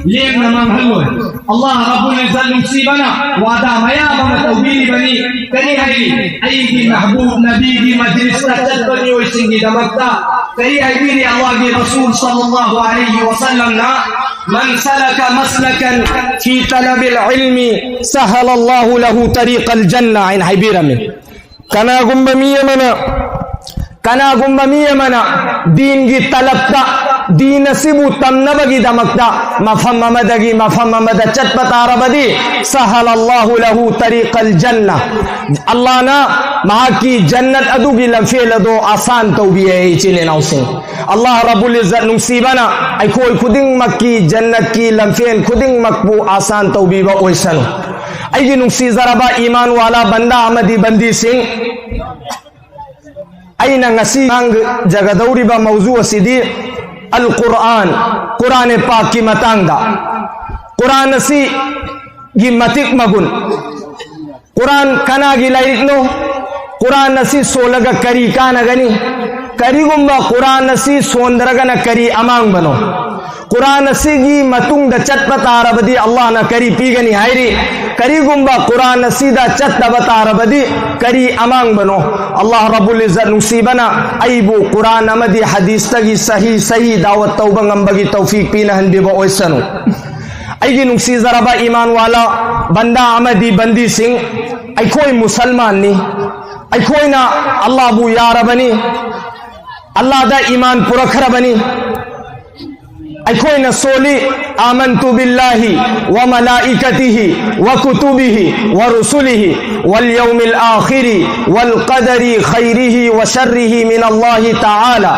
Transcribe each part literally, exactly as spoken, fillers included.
ꯂꯦꯝꯅ ꯃꯥꯡꯍꯜꯂꯣꯏ꯫ ꯑꯜꯂꯥꯍ ꯔꯕꯨꯜ ꯏꯖꯠ ꯅꯨꯡꯁꯤꯕꯅ ꯋꯥꯗꯥ ꯃꯌꯥꯝ ꯑꯃ ꯇꯧꯕꯤꯔꯤꯕꯅꯤ꯫ ꯀꯔꯤ ꯍꯥꯏꯔꯤ? ꯑꯩꯒꯤ ꯃꯍꯕꯨꯕ ꯅꯕꯤꯒꯤ ꯃꯖꯂꯤꯁꯇ ꯆꯠꯄ ꯃꯤꯑꯣꯏꯁꯤꯡꯒꯤꯗꯃꯛꯇ ꯀꯔꯤ ꯍꯥꯏꯕꯤꯔꯤ ꯑꯜꯂꯥꯍꯒꯤ ꯔꯁꯨꯜ ꯁꯜꯂꯜꯂꯥꯍꯨ ꯑꯂꯩꯍꯤ ꯋꯁꯜꯂꯝꯅ? "ꯃꯟ ꯁꯂꯀ ꯃꯁꯂꯀꯟ ꯐꯤ ꯇꯂꯕꯤꯜ ꯏꯜꯃꯤ ꯁꯍꯂꯜꯂꯥꯍꯨ ꯂꯍꯨ ꯇꯔꯤꯀꯜ ꯖꯟꯅ" ꯍꯥꯏꯅ ꯍꯥꯏꯕꯤꯔꯝꯃꯤ꯫ ꯀꯅꯥꯒꯨꯝꯕ ꯃꯤ ꯑꯃꯅ, ꯀꯅꯥꯒꯨꯝꯕ ꯃꯤ ꯑꯃꯅ ꯗꯤꯟꯒꯤ ꯇꯂꯕꯇ, ꯗꯤꯟ ꯑꯁꯤꯕꯨ ꯇꯝꯅꯕꯒꯤꯗꯃꯛꯇ ꯃꯐꯝ ꯑꯃꯗꯒꯤ ꯃꯐꯝ ꯑꯃꯗ ꯆꯠꯄ ꯇꯥꯔꯕꯗꯤ, "ꯁꯍꯂꯜꯂꯥꯍꯨ ꯂꯍꯨ ꯇꯔꯤꯀꯜ ꯖꯟꯅ", ꯑꯜꯂꯥꯍꯅ ꯃꯍꯥꯛꯀꯤ ꯖꯟꯅꯠ ꯑꯗꯨꯒꯤ ꯂꯝꯐꯦꯜ ꯑꯗꯣ ꯑꯁꯥꯟ ꯇꯧꯕꯤ ꯍꯥꯏ, ꯏꯆꯤꯜ ꯏꯅꯥꯎꯁꯤꯡ꯫ ꯑꯜꯂꯥꯍ ꯔꯕꯨꯜ ꯏꯖꯠ ꯅꯨꯡꯁꯤꯕꯅ ꯑꯩꯈꯣꯏ ꯈꯨꯗꯤꯡꯃꯛꯀꯤ ꯖꯟꯅꯠꯀꯤ ꯂꯝꯐꯦꯜ ꯈꯨꯗꯤꯡꯃꯛꯄꯨ ꯑꯁꯥꯟ ꯇꯧꯕꯤꯕ ꯑꯣꯏꯁꯅꯨ꯫ ꯑꯩꯒꯤ ꯅꯨꯡꯁꯤꯖꯔꯕ ꯏꯃꯥꯟ ꯋꯥꯂꯥ ꯕꯟꯗꯥ ꯑꯃꯗꯤ ꯕꯟꯗꯤꯁꯤꯡ, ꯑꯩꯅ ꯉꯁꯤ ꯉꯥꯡꯖꯒꯗꯧꯔꯤꯕ ꯃꯧꯖꯨ ꯑꯁꯤꯗꯤ ꯑꯜ ꯀꯨꯔꯑꯥꯟ, ꯀꯨꯔꯥꯟ ꯄꯥꯛꯀꯤ ꯃꯇꯥꯡꯗ꯫ ꯀꯨꯔꯥꯟ ꯑꯁꯤꯒꯤ ꯃꯇꯤꯛ ꯃꯒꯨꯟ, ꯀꯨꯔꯥꯟ ꯀꯅꯥꯒꯤ ꯂꯥꯏꯔꯤꯛꯅꯣ? ꯀꯨꯔꯥꯟ ꯑꯁꯤ ꯁꯣꯜꯂꯒ ꯀꯔꯤ ꯀꯥꯟꯅꯒꯅꯤ? ꯀꯔꯤꯒꯨꯝꯕ ꯀꯨꯔꯥꯟ ꯑꯁꯤ ꯁꯣꯟꯗ꯭ꯔꯒꯅ ꯀꯔꯤ ꯑꯃꯥꯡꯕꯅꯣ? ꯀꯨꯔꯥꯟ ꯑꯁꯤꯒꯤ ꯃꯇꯨꯡꯗ ꯆꯠꯄ ꯇꯥꯔꯕꯗꯤ ꯑꯜꯂꯥꯍꯅ ꯀꯔꯤ ꯄꯤꯒꯅꯤ ꯍꯥꯏꯔꯤ? ꯀꯔꯤꯒꯨꯝꯕ ꯀꯨꯔꯥꯟ ꯑꯁꯤꯗ ꯆꯠꯇꯕ ꯇꯥꯔꯕꯗꯤ ꯀꯔꯤ ꯑꯃꯥꯡꯕꯅꯣ? ꯑꯜꯂꯥꯍ ꯔꯕꯨꯜ ꯏꯖꯠ ꯅꯨꯡꯁꯤꯕꯅ ꯑꯩꯕꯨ ꯀꯨꯔꯥꯟ ꯑꯃꯗꯤ ꯍꯗꯤꯁꯇꯒꯤ ꯁꯍꯤ ꯁꯍꯤ ꯗꯥꯋꯠ ꯇꯧꯕ ꯉꯝꯕꯒꯤ ꯇꯧꯐꯤꯛ ꯄꯤꯅꯍꯟꯕꯤꯕ ꯑꯣꯏꯁꯅꯨ꯫ ꯑꯩꯒꯤ ꯅꯨꯡꯁꯤꯖꯔꯕ ꯏꯃꯥꯟ ꯋꯥꯂꯥ ꯕꯟꯗꯥ ꯑꯃꯗꯤ ꯕꯟꯗꯤꯁꯤꯡ, ꯑꯩꯈꯣꯏ ꯃꯨꯁꯜꯃꯥꯟꯅꯤ꯫ ꯑꯩꯈꯣꯏꯅ ꯑꯜꯂꯥꯍꯕꯨ ꯌꯥꯔꯕꯅꯤ, ꯑꯜꯂꯥꯍꯗ ꯏꯃꯥꯟ ꯄꯨꯔꯛꯈ꯭ꯔꯕꯅꯤ꯫ ꯑꯩꯈꯣꯏꯅ ꯁꯣꯜꯂꯤ, "آمنت بالله وملائكته وكتبه ورسله واليوم الآخر والقدر خيره وشره من الله تعالى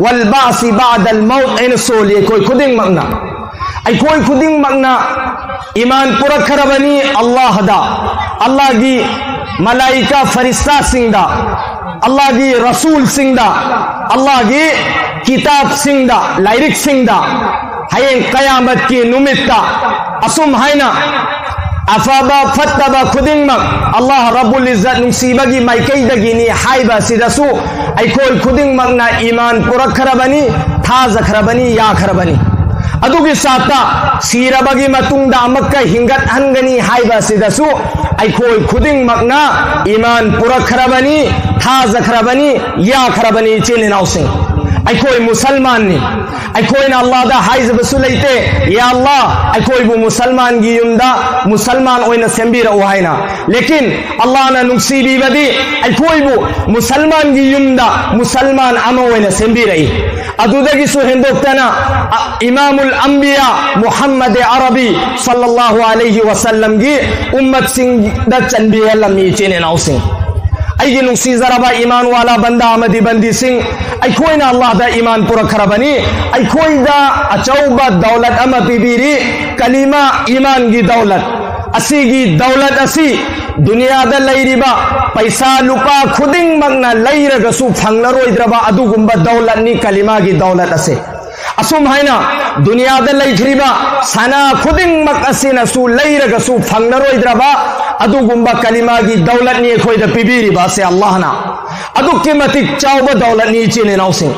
والبعث بعد الموت" ꯍꯥꯏꯅ ꯁꯣꯜꯂꯤ ꯑꯩꯈꯣꯏ ꯈꯨꯗꯤꯡꯃꯛꯅ꯫ ꯑꯩꯈꯣꯏ ꯈꯨꯗꯤꯡꯃꯛꯅ ꯏꯃꯥꯟ ꯄꯨꯔꯛꯈ꯭ꯔꯕꯅꯤ ꯑꯜꯂꯥꯍꯗ, ꯑꯜꯂꯥꯍꯒꯤ ꯃꯂꯥꯏꯀꯥ ꯐꯔꯤꯁꯇꯥꯁꯤꯡꯗ, ꯑꯜꯂꯥꯍꯒꯤ ꯔꯁꯨꯜꯁꯤꯡꯗ, ꯑꯜꯂꯥꯍꯒꯤ ꯀꯤꯇꯥꯕꯁꯤꯡꯗ, ꯂꯥꯏꯔꯤꯛꯁꯤꯡꯗ꯫ ꯍꯌꯦꯡ ꯀꯌꯥꯃꯠꯀꯤ ꯅꯨꯃꯤꯠꯇ ꯑꯁꯨꯝ ꯍꯥꯏꯅ ꯑꯐꯕ ꯐꯠꯇꯕ ꯈꯨꯗꯤꯡꯃꯛ ꯑꯜꯂꯥꯍ ꯔꯕꯨꯜ ꯏꯖꯠ ꯅꯨꯡꯁꯤꯕꯒꯤ ꯃꯥꯏꯀꯩꯗꯒꯤꯅꯤ ꯍꯥꯏꯕ ꯑꯁꯤꯗꯁꯨ ꯑꯩꯈꯣꯏ ꯈꯨꯗꯤꯡꯃꯛꯅ ꯏꯃꯥꯟ ꯄꯨꯔꯛꯈ꯭ꯔꯕꯅꯤ, ꯊꯥꯖꯈ꯭ꯔꯕꯅꯤ, ꯌꯥꯈ꯭ꯔꯕꯅꯤ꯫ ꯑꯗꯨꯒꯤ ꯆꯥꯛꯇ ꯁꯤꯔꯕꯒꯤ ꯃꯇꯨꯡꯗ ꯑꯃꯨꯛꯀ ꯍꯤꯡꯒꯠꯍꯟꯒꯅꯤ ꯍꯥꯏꯕ ꯑꯁꯤꯗꯁꯨ ꯑꯩꯈꯣꯏ ꯈꯨꯗꯤꯡꯃꯛꯅ ꯏꯃꯥꯟ ꯄꯨꯔꯛꯈ꯭ꯔꯕꯅꯤ, ꯊꯥꯖꯈ꯭ꯔꯕꯅꯤ, ꯌꯥꯈ꯭ꯔꯕꯅꯤ, ꯏꯆꯤꯟ ꯏꯅꯥꯎꯁꯤꯡ꯫ ꯑꯩꯈꯣꯏ ꯃꯨꯁꯜꯃꯥꯟꯅꯤ꯫ ꯑꯩꯈꯣꯏꯅ ꯑꯜꯂꯥꯗ ꯍꯥꯏꯖꯕꯁꯨ ꯂꯩꯇꯦ, "ꯌꯥ ꯑꯜꯂꯥ, ꯑꯩꯈꯣꯏꯕꯨ ꯃꯨꯁꯜꯃꯥꯟꯒꯤ ꯌꯨꯝꯗ ꯃꯨꯁꯜꯃꯥꯟ ꯑꯣꯏꯅ ꯁꯦꯝꯕꯤꯔꯛꯎ" ꯍꯥꯏꯅ꯫ ꯂꯦꯀꯤꯟ ꯑꯜꯂꯥꯅ ꯅꯨꯡꯁꯤꯕꯤꯕꯗꯤ ꯑꯩꯈꯣꯏꯕꯨ ꯃꯨꯁꯜꯃꯥꯟꯒꯤ ꯌꯨꯝꯗ ꯃꯨꯁꯜꯃꯥꯟ ꯑꯃ ꯑꯣꯏꯅ ꯁꯦꯝꯕꯤꯔꯛꯏ꯫ ꯑꯗꯨꯗꯒꯤꯁꯨ ꯍꯦꯟꯗꯣꯛꯇꯅ, ꯑ, ꯏꯃꯥꯃꯨꯜ ꯑꯝꯕꯤꯌꯥ ꯃꯨꯍꯝꯃꯗ ꯑꯔꯕꯤ ꯁꯜꯂꯜꯂꯥꯍꯨ ꯑꯂꯩꯍꯤ ꯋꯁꯜꯂꯝꯒꯤ ꯎꯝꯃꯠꯁꯤꯡꯗ ꯆꯟꯕꯤꯍꯜꯂꯝꯃꯤ, ꯏꯆꯤꯟ ꯏꯅꯥꯎꯁꯤꯡ꯫ ꯑꯩꯒꯤ ꯅꯨꯡꯁꯤꯖꯔꯕ ꯏꯃꯥꯟ ꯋꯥꯂꯥ ꯕꯟꯗꯥ ꯑꯃꯗꯤ ꯕꯟꯗꯤꯁꯤꯡ, ꯑꯩꯈꯣꯏꯅ ꯑꯜꯂꯥꯍꯗ ꯏꯃꯥꯟ ꯄꯨꯔꯛꯈ꯭ꯔꯕꯅꯤ꯫ ꯑꯩꯈꯣꯏꯗ ꯑꯆꯧꯕ ꯗꯧꯂꯠ ꯑꯃ ꯄꯤꯕꯤꯔꯤ, ꯀꯂꯤꯃꯥ, ꯏꯃꯥꯟꯒꯤ ꯗꯧꯂꯠ꯫ ꯑꯁꯤꯒꯤ ꯗꯧꯂꯠ ꯑꯁꯤ ꯗꯨꯅꯤꯌꯥꯗ ꯂꯩꯔꯤꯕ ꯄꯩꯁꯥ ꯂꯨꯄꯥ ꯈꯨꯗꯤꯡꯃꯛꯅ ꯂꯩꯔꯒꯁꯨ ꯐꯪꯂꯔꯣꯏꯗ꯭ꯔꯕ ꯑꯗꯨꯒꯨꯝꯕ ꯗꯧꯂꯠꯅꯤ ꯀꯂꯤꯃꯥꯒꯤ ꯗꯧꯂꯠ ꯑꯁꯤ꯫ ꯑꯁꯨꯝ ꯍꯥꯏꯅ ꯗꯨꯅꯤꯌꯥꯗ ꯂꯩꯈ꯭ꯔꯤꯕ ꯁꯅꯥ ꯈꯨꯗꯤꯡꯃꯛ ꯑꯁꯤꯅꯁꯨ ꯂꯩꯔꯒꯁꯨ ꯐꯪꯂꯔꯣꯏꯗ꯭ꯔꯕ ꯑꯗꯨꯒꯨꯝꯕ ꯀꯂꯤꯃꯥꯒꯤ ꯗꯧꯂꯠꯅꯤ ꯑꯩꯈꯣꯏꯗ ꯄꯤꯕꯤꯔꯤꯕ ꯑꯁꯦ ꯑꯜꯂꯥꯍꯅ꯫ ꯑꯗꯨꯛꯀꯤ ꯃꯇꯤꯛ ꯆꯥꯎꯕ ꯗꯧꯂꯠꯅꯤ, ꯏꯆꯤꯟ ꯏꯅꯥꯎꯁꯤꯡ꯫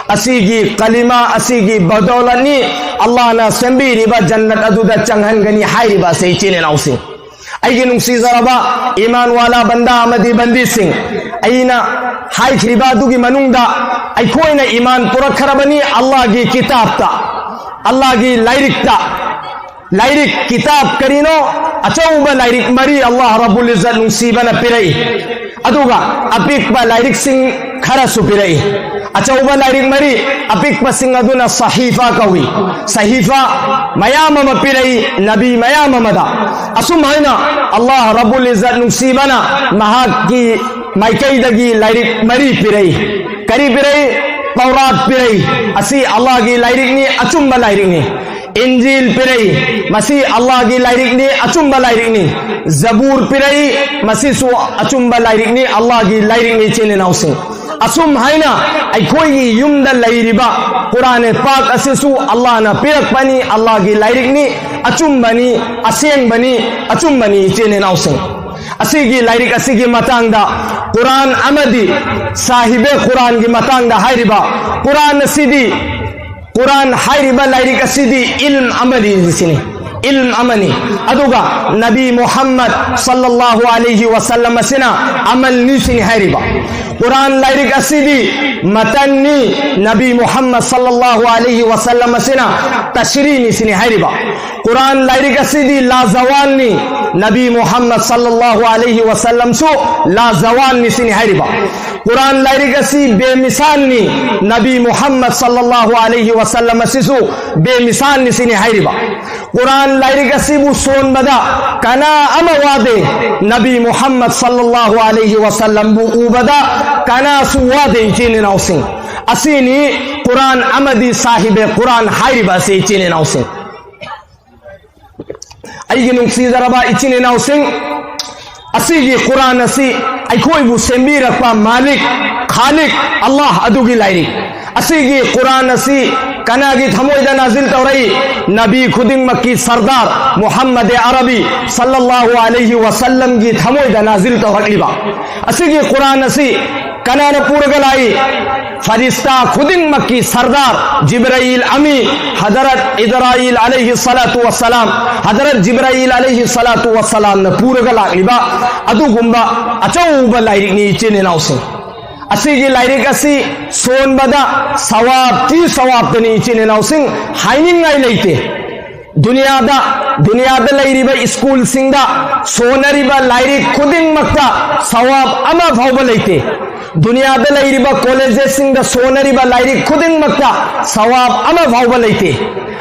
ꯑꯁꯤꯒꯤ ꯀꯂꯤꯃꯥ ꯑꯁꯤꯒꯤ ꯕꯗꯧꯂꯠꯅꯤ ꯑꯜꯂꯥꯍꯅ ꯁꯦꯝꯕꯤꯔꯤꯕ ꯖꯟꯅꯠ ꯑꯗꯨꯗ ꯆꯪꯍꯟꯒꯅꯤ ꯍꯥꯏꯔꯤꯕ ꯑꯁꯦ, ꯏꯆꯤꯟ ꯏꯅꯥꯎꯁꯤꯡ꯫ ꯑꯩꯒꯤ ꯅꯨꯡꯁꯤꯖꯔꯕ ꯏꯃꯥꯟ ꯋꯥꯂꯥ ꯕꯟꯗꯥ ꯑꯃꯗꯤ ꯕꯟꯗꯤꯁꯤꯡ, ꯑꯩꯅ ꯍꯥꯏꯈ꯭ꯔꯤꯕ ꯑꯗꯨꯒꯤ ꯃꯅꯨꯡꯗ ꯑꯩꯈꯣꯏꯅ ꯏꯃꯥꯟ ꯄꯨꯔꯛꯈ꯭ꯔꯕꯅꯤ ꯑꯜꯂꯥꯍꯒꯤ ꯀꯤꯇꯥꯕꯇ꯫ ꯑꯜꯂꯥꯍꯒꯤ ꯂꯥꯏꯔꯤꯛꯇ꯫ ꯂꯥꯏꯔꯤꯛ, ꯀꯤꯇꯥꯕ ꯀꯔꯤꯅꯣ? ꯑꯆꯧꯕ ꯂꯥꯏꯔꯤꯛ ꯃꯔꯤ ꯑꯜꯂꯥꯍ ꯔꯕꯨꯜ ꯏꯖꯠ ꯅꯨꯡꯁꯤꯕꯅ ꯄꯤꯔꯛꯏ꯫ ꯑꯗꯨꯒ ꯑꯄꯤꯛꯄ ꯂꯥꯏꯔꯤꯛꯁꯤꯡ ꯈꯔꯁꯨ ꯄꯤꯔꯛꯏ꯫ ꯑꯆꯧꯕ ꯂꯥꯏꯔꯤꯛ ꯃꯔꯤ, ꯑꯄꯤꯛꯄꯁꯤꯡ ꯑꯗꯨꯅ ꯁꯍꯤꯐꯥ ꯀꯧꯏ꯫ ꯁꯍꯤꯐꯥ ꯃꯌꯥꯝ ꯑꯃ ꯄꯤꯔꯛꯏ ꯅꯕꯤ ꯃꯌꯥꯝ ꯑꯃꯗ꯫ ꯑꯁꯨꯝ ꯍꯥꯏꯅ ꯑꯜꯂꯥꯍ ꯔꯕꯨꯜ ꯏꯖꯠ ꯅꯨꯡꯁꯤꯕꯅ ꯃꯍꯥꯛꯀꯤ ꯃꯥꯏꯀꯩꯗꯒꯤ ꯂꯥꯏꯔꯤꯛ ꯃꯔꯤ ꯄꯤꯔꯛꯏ꯫ ꯀꯔꯤ ꯄꯤꯔꯛꯏ? ꯇꯧꯔꯥꯠ ꯄꯤꯔꯛꯏ꯫ ꯑꯁꯤ ꯑꯜꯂꯥꯍꯒꯤ ꯂꯥꯏꯔꯤꯛꯅꯤ, ꯑꯆꯨꯝꯕ ꯂꯥꯏꯔꯤꯛꯅꯤ꯫ ꯏꯟꯖꯤꯜ ꯄꯤꯔꯛꯏ꯫ ꯃꯁꯤ ꯑꯜꯂꯥꯍꯒꯤ ꯂꯥꯏꯔꯤꯛꯅꯤ, ꯑꯆꯨꯝꯕ ꯂꯥꯏꯔꯤꯛꯅꯤ꯫ ꯖꯕꯨꯔ ꯄꯤꯔꯛꯏ꯫ ꯃꯁꯤꯁꯨ ꯑꯆꯨꯝꯕ ꯂꯥꯏꯔꯤꯛꯅꯤ, ꯑꯜꯂꯥꯍꯒꯤ ꯂꯥꯏꯔꯤꯛꯅꯤ, ꯏꯆꯤꯟ ꯏꯅꯥꯎꯁꯤꯡ꯫ ꯑꯁꯨꯝ ꯍꯥꯏꯅ ꯑꯩꯈꯣꯏꯒꯤ ꯌꯨꯝꯗ ꯂꯩꯔꯤꯕ ꯀꯨꯔꯥꯟ ꯄꯥꯛ ꯑꯁꯤꯁꯨ ꯑꯜꯂꯥꯍꯅ ꯄꯤꯔꯛꯄꯅꯤ, ꯑꯜꯂꯥꯍꯒꯤ ꯂꯥꯏꯔꯤꯛꯅꯤ, ꯑꯆꯨꯝꯕꯅꯤ, ꯑꯁꯦꯡꯕꯅꯤ, ꯑꯆꯨꯝꯕꯅꯤ, ꯏꯆꯤꯟ ꯏꯅꯥꯎꯁꯤꯡ꯫ ꯑꯁꯤꯒꯤ ꯂꯥꯏꯔꯤꯛ ꯑꯁꯤꯒꯤ ꯃꯇꯥꯡꯗ ꯀꯨꯔꯥꯟ ꯑꯃꯗꯤ ꯁꯥꯍꯤꯕꯦ ꯀꯨꯔꯥꯟꯒꯤ ꯃꯇꯥꯡꯗ ꯍꯥꯏꯔꯤꯕ ꯀꯨꯔꯥꯟ ꯑꯁꯤꯗꯤ ꯀꯨꯔꯥꯟ ꯍꯥꯏꯔꯤꯕ ꯂꯥꯏꯔꯤꯛ ꯑꯁꯤꯗꯤ ꯏꯜꯝ ꯑꯃꯅꯤ ꯁꯤꯅꯤ꯫ ꯏꯜꯝ ꯑꯃꯅꯤ꯫ ꯑꯗꯨꯒ ꯅꯕꯤ ꯃꯨꯍꯝꯃꯗ ꯁꯜꯂꯜꯂꯥꯍꯨ ꯑꯂꯩꯍꯤ ꯋꯁꯜꯂꯝ ꯑꯁꯤꯅ ꯑꯃꯜꯅꯤ ꯁꯤꯅꯤ ꯍꯥꯏꯔꯤꯕ꯫ ꯀꯨꯔꯥꯟ ꯂꯥꯏꯔꯤꯛ ꯑꯁꯤꯗꯤ ꯃꯇꯟꯅꯤ, ꯅꯕꯤ ꯃꯨꯍꯝꯃꯗ ꯁꯜꯂꯜꯂꯥꯍꯨ ꯑꯂꯩꯍꯤ ꯋꯁꯜꯂꯝ ꯑꯁꯤꯅ ꯇꯁꯔꯤꯅꯤ ꯁꯤꯅꯤ ꯍꯥꯏꯔꯤꯕ꯫ ꯀꯨꯔꯥꯟ ꯂꯥꯏꯔꯤꯛ ꯑꯁꯤꯗꯤ ꯂꯥꯖꯋꯥꯟꯅꯤ, ꯅꯕꯤ ꯃꯨꯍꯝꯃꯗ ꯁꯜꯂꯜꯂꯥꯍꯨ ꯑꯂꯩꯍꯤ ꯋꯁꯜꯂꯝꯁꯨ ꯂꯥꯖꯋꯥꯟꯅꯤ ꯁꯤꯅꯤ ꯍꯥꯏꯔꯤꯕ꯫ ꯀꯨꯔꯥꯟ ꯂꯥꯏꯔꯤꯛ ꯑꯁꯤ ꯕꯦꯃꯤꯁꯥꯟꯅꯤ, ꯅꯕꯤ ꯃꯨꯍꯝꯃꯗ ꯁꯜꯂꯜꯂꯥꯍꯨ ꯑꯂꯩꯍꯤ ꯋꯁꯜꯂꯝ ꯑꯁꯤꯁꯨ ꯕꯦꯃꯤꯁꯥꯟꯅꯤ ꯁꯤꯅꯤ ꯍꯥꯏꯔꯤꯕ꯫ ꯀꯨꯔꯥꯟ ꯂꯥꯏꯔꯤꯛ ꯑꯁꯤꯕꯨ ꯁꯣꯟꯕꯗ ꯀꯅꯥ ꯑꯃ ꯋꯥꯗꯦ, ꯅꯕꯤ ꯃꯨꯍꯝꯃꯗ ꯁꯜꯂꯜꯂꯥꯍꯨ ꯑꯂꯩꯍꯤ ꯋꯁꯜꯂꯝꯕꯨ ꯎꯕꯗ ꯀꯅꯥꯁꯨ ꯋꯥꯗꯦ, ꯏꯆꯤꯟ ꯏꯅꯥꯎꯁꯤꯡ꯫ ꯑꯁꯤꯅꯤ ꯀꯨꯔꯥꯟ ꯑꯃꯗꯤ ꯁꯥꯍꯤꯕꯦ ꯀꯨꯔꯥꯟ ꯍꯥꯏꯔꯤꯕ ꯑꯁꯤ, ꯏꯆꯤꯟ ꯏꯅꯥꯎꯁꯤꯡ꯫ ꯑꯩꯒꯤ ꯅꯨꯡꯁꯤꯖꯔꯕ ꯏꯆꯤꯟ ꯏꯅꯥꯎꯁꯤꯡ, ꯑꯁꯤꯒꯤ ꯀꯨꯔꯥꯟ ꯑꯁꯤ ꯑꯩꯈꯣꯏꯕꯨ ꯁꯦꯝꯕꯤꯔꯛꯄ ꯃꯥꯂꯤꯛ, ꯈꯥꯂꯤꯛ, ꯑꯜꯂꯥꯍ ꯑꯗꯨꯒꯤ ꯂꯥꯏꯔꯤꯛ꯫ ꯑꯁꯤꯒꯤ ꯀꯨꯔꯥꯟ ꯑꯁꯤ ꯀꯅꯥꯒꯤ ꯊꯃꯣꯏꯗ ꯅꯥꯖꯤꯜ ꯇꯧꯔꯛꯏ? ꯅꯕꯤ ꯈꯨꯗꯤꯡꯃꯛꯀꯤ ꯁꯔꯗꯥꯔ ꯃꯨꯍꯝꯃꯗ ꯑꯔꯕꯤ ꯁꯜꯂꯜꯂꯥꯍꯨ ꯑꯂꯩꯍꯤ ꯋꯁꯜꯂꯝꯒꯤ ꯊꯃꯣꯏꯗ ꯅꯥꯖꯤꯜ ꯇꯧꯔꯛꯂꯤꯕ꯫ ꯑꯁꯤꯒꯤ ꯀꯨꯔꯥꯟ ꯑꯁꯤ ꯀꯅꯥꯅ ꯄꯨꯔꯒ ꯂꯥꯛꯏ? ꯐꯔꯤꯁꯇꯥ ꯈꯨꯗꯤꯡꯃꯛꯀꯤ ꯁꯔꯗꯥꯔ ꯖꯤꯕ꯭ꯔꯥꯏꯜ ꯑꯃꯤ, ꯍꯗꯔꯠ ꯏꯗ꯭ꯔꯥꯏꯜ ꯑꯂꯩꯍꯤ ꯁꯂꯥꯇꯨ ꯋꯁꯁꯂꯥꯝ, ꯍꯗꯔꯠ ꯖꯤꯕ꯭ꯔꯥꯏꯜ ꯑꯂꯩꯍꯤ ꯁꯂꯥꯇꯨ ꯋꯁꯁꯂꯥꯝꯅ ꯄꯨꯔꯒ ꯂꯥꯛꯂꯤꯕ ꯑꯗꯨꯒꯨꯝꯕ ꯑꯆꯧꯕ ꯂꯥꯏꯔꯤꯛꯅꯤ, ꯏꯆꯤꯟ ꯏꯅꯥꯎꯁꯤꯡ꯫ ꯑꯁꯤꯒꯤ ꯂꯥꯏꯔꯤꯛ ꯑꯁꯤ ꯁꯣꯟꯕꯗ ꯁꯋꯥꯕꯇꯤ ꯁꯋꯥꯕꯇꯅꯤ, ꯏꯆꯤꯟ ꯏꯅꯥꯎꯁꯤꯡ, ꯍꯥꯏꯅꯤꯡꯉꯥꯏ ꯂꯩꯇꯦ꯫ ꯗꯨꯅꯤꯌꯥꯗ, ꯗꯨꯅꯤꯌꯥꯗ ꯂꯩꯔꯤꯕ ꯁ꯭ꯀꯨꯜꯁꯤꯡꯗ ꯁꯣꯟꯅꯔꯤꯕ ꯂꯥꯏꯔꯤꯛ ꯈꯨꯗꯤꯡꯃꯛꯇ ꯁꯋꯥꯕ ꯑꯃ ꯐꯥꯎꯕ ꯂꯩꯇꯦ꯫ ꯗꯨꯅꯤꯌꯥꯗ ꯂꯩꯔꯤꯕ ꯀꯣꯂꯦꯖꯦꯁꯁꯤꯡꯗ ꯁꯣꯟꯅꯔꯤꯕ ꯂꯥꯏꯔꯤꯛ ꯈꯨꯗꯤꯡꯃꯛꯇ ꯁꯋꯥꯕ ꯑꯃ ꯐꯥꯎꯕ ꯂꯩꯇꯦ꯫